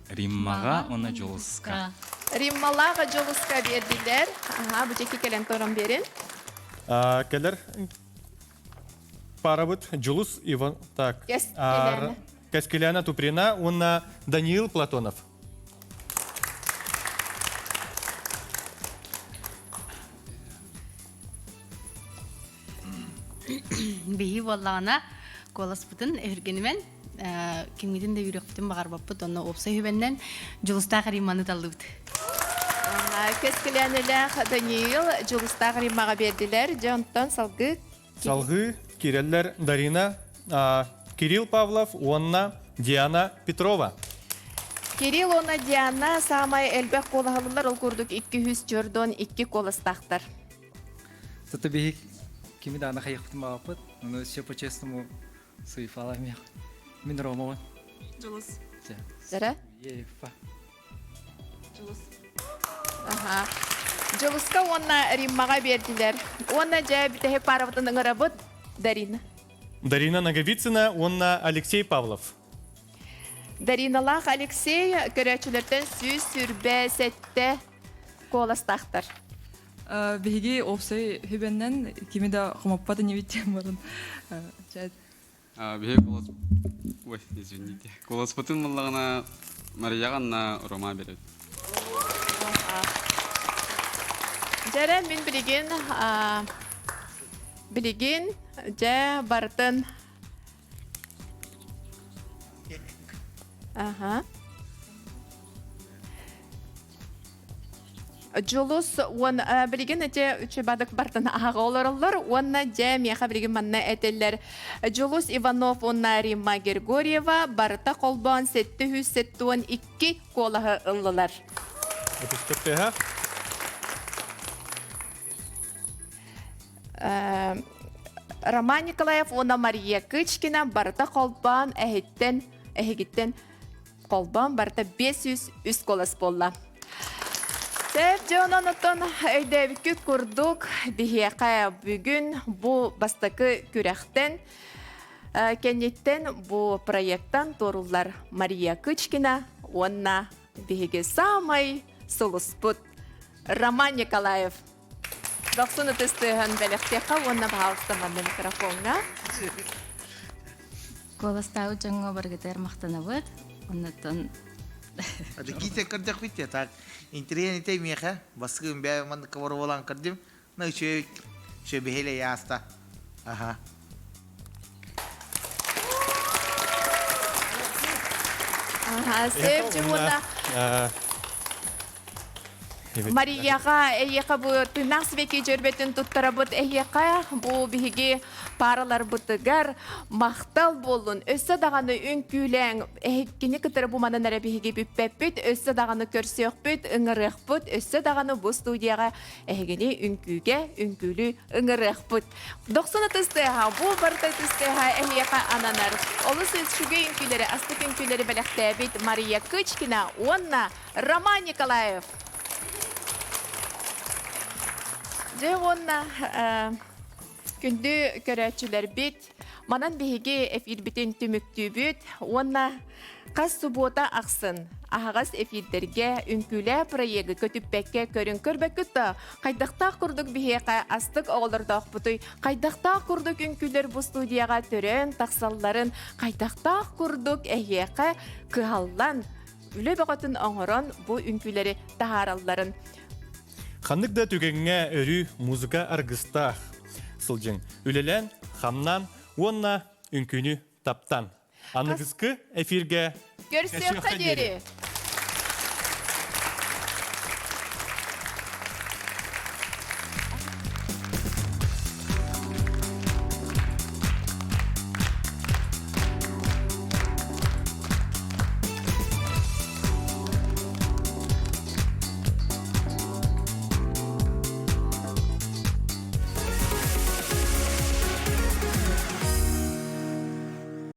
Риммаҕа уонна Дьулуска. Риммалаах Дьулуска биэрдилэр. Аха, бу дьэки кэлэн туран биэрин. Кэлэр парабыт Дьулус Иван так. Кэскилээнэ Туприна уонна Даниил Платонов. Биһи буоллаҕына куоласпытын өһүргэнимэн кимҥитин да үүрүөхпүтүн баҕарбаппыт онно уопсай үһүбэннэн Дьулустаах Римманы таллыбыт. Кэскилээнэлээх Даниил Дьулустаах Риммаҕа биэрдилэр. Дьэ онтон салгыы Салгыы киирэллэр Дарина, Кирилл Павлов уонна Диана Петрова. Кирилл уонна Диана саамай элбэх куолаһылылар, ол курдук 242 куоластаахтар. Зато биһик кими даана хайыхпытын баҕаппыт, но все по-честному суйфала мех. Мин Ромовын. Дьулус. Зара? Ефа. Дьулус. Аха. Дьулуска уонна Риммаҕа биэрдилэр. Уонна дьэ бүтэһик парабытын ыҥырабыт Дарина. Дарина Ноговицына уонна Алексей Павлов. Дариналаах Алексей көрөөччүлэртэн 127 куоластаахтар. Биһиги уопсай хүбэннэн кими да хомоппот инибит диэн баран Биһиги куолас... Ой, извините. Куоласпытын буллаҕына Марияҕа на Рома берет. Дьэрэ мин билигин билигин дьэ барытын Аха. Дьулус уон билигин ити үчүбадык бартын аҕа олороллор уонна дьэ миэхэ билигин манна этэллэр Дьулус Иванов уонна Римма Григорьева барыта холбоон 772 куолаһы ыллылар. Роман Николаев уонна Мария Кычкина барыта холбоон эһиттэн эһигиттэн холбоон барыта 503 куолас буолла. Сөп дьонон оттон өйдөөбүккүт курдук биһиэхэ бүгүн бу бастакы күрэхтэн кэнниттэн бу проекттан туоруллар Мария Кычкина уонна биһиги саамай сулуспут Роман Николаев. Дохсун ытыс тыаһын бэлэхтиэххэ уонна баһаалыста манна микрофоҥҥа. Куоластаабыт дьоҥҥо барыгытыгар махтанабыт. Оннуттан Киите көрдөхпүт я так интриэните миэхэ баскын бээ маннык буолан көрдүм ну үчүгэй үчүгэй яаста аха Аха, сөп дьуона. Марияҕа эйиэхэ бу тыыннаах сибэкки дьөрбөтүн туттарабыт эһиэхэ бу биһиги паараларбытыгар махтал буоллун. Өссө даҕаны үҥкүүлээҥ эһиккини кытары бу манан эрэ биһиги бүппэппит, өссө даҕаны көрсүөхпүт, ыҥырыахпыт, өссө даҕаны бу студияҕа эһигини үҥкүүгэ үҥкүүлүү ыҥырыахпыт. Дохсун ытыс тыаһа, бу барыта ытыс тыаһа эһиэхэ ананар. Олус үчүгэй үҥкүүлэри, астык үҥкүүлэри бэлэхтээбит Мария Кычкина уонна Роман Николаев. Дьэ уонна күндү көрөөччүлэрбит, манан биһиги эфирбитин түмүктүүбүт уонна хас субуота ахсын аһаҕас эфирдэргэ үҥкүүлээ проегы көтүппэккэ көрүҥ көрбөккүт да хайдахтаах курдук биһиэхэ астык оҕолордоохпутуй хайдахтаах курдук үҥкүүлэр бу студияҕа төрөөн тахсалларын хайдахтаах курдук эһиэхэ кыһаллан үлэ бөҕөтүн оҥорон бу үҥкүүлэри таһааралларын Ханнык да түгэҥҥэ өрүү музыка аргыстаах сылдьыҥ. Үлэлээн, хамнаан уонна үҥкүүнү таптан. Аныгыскы эфиргэ Көрсүөххэ диэри!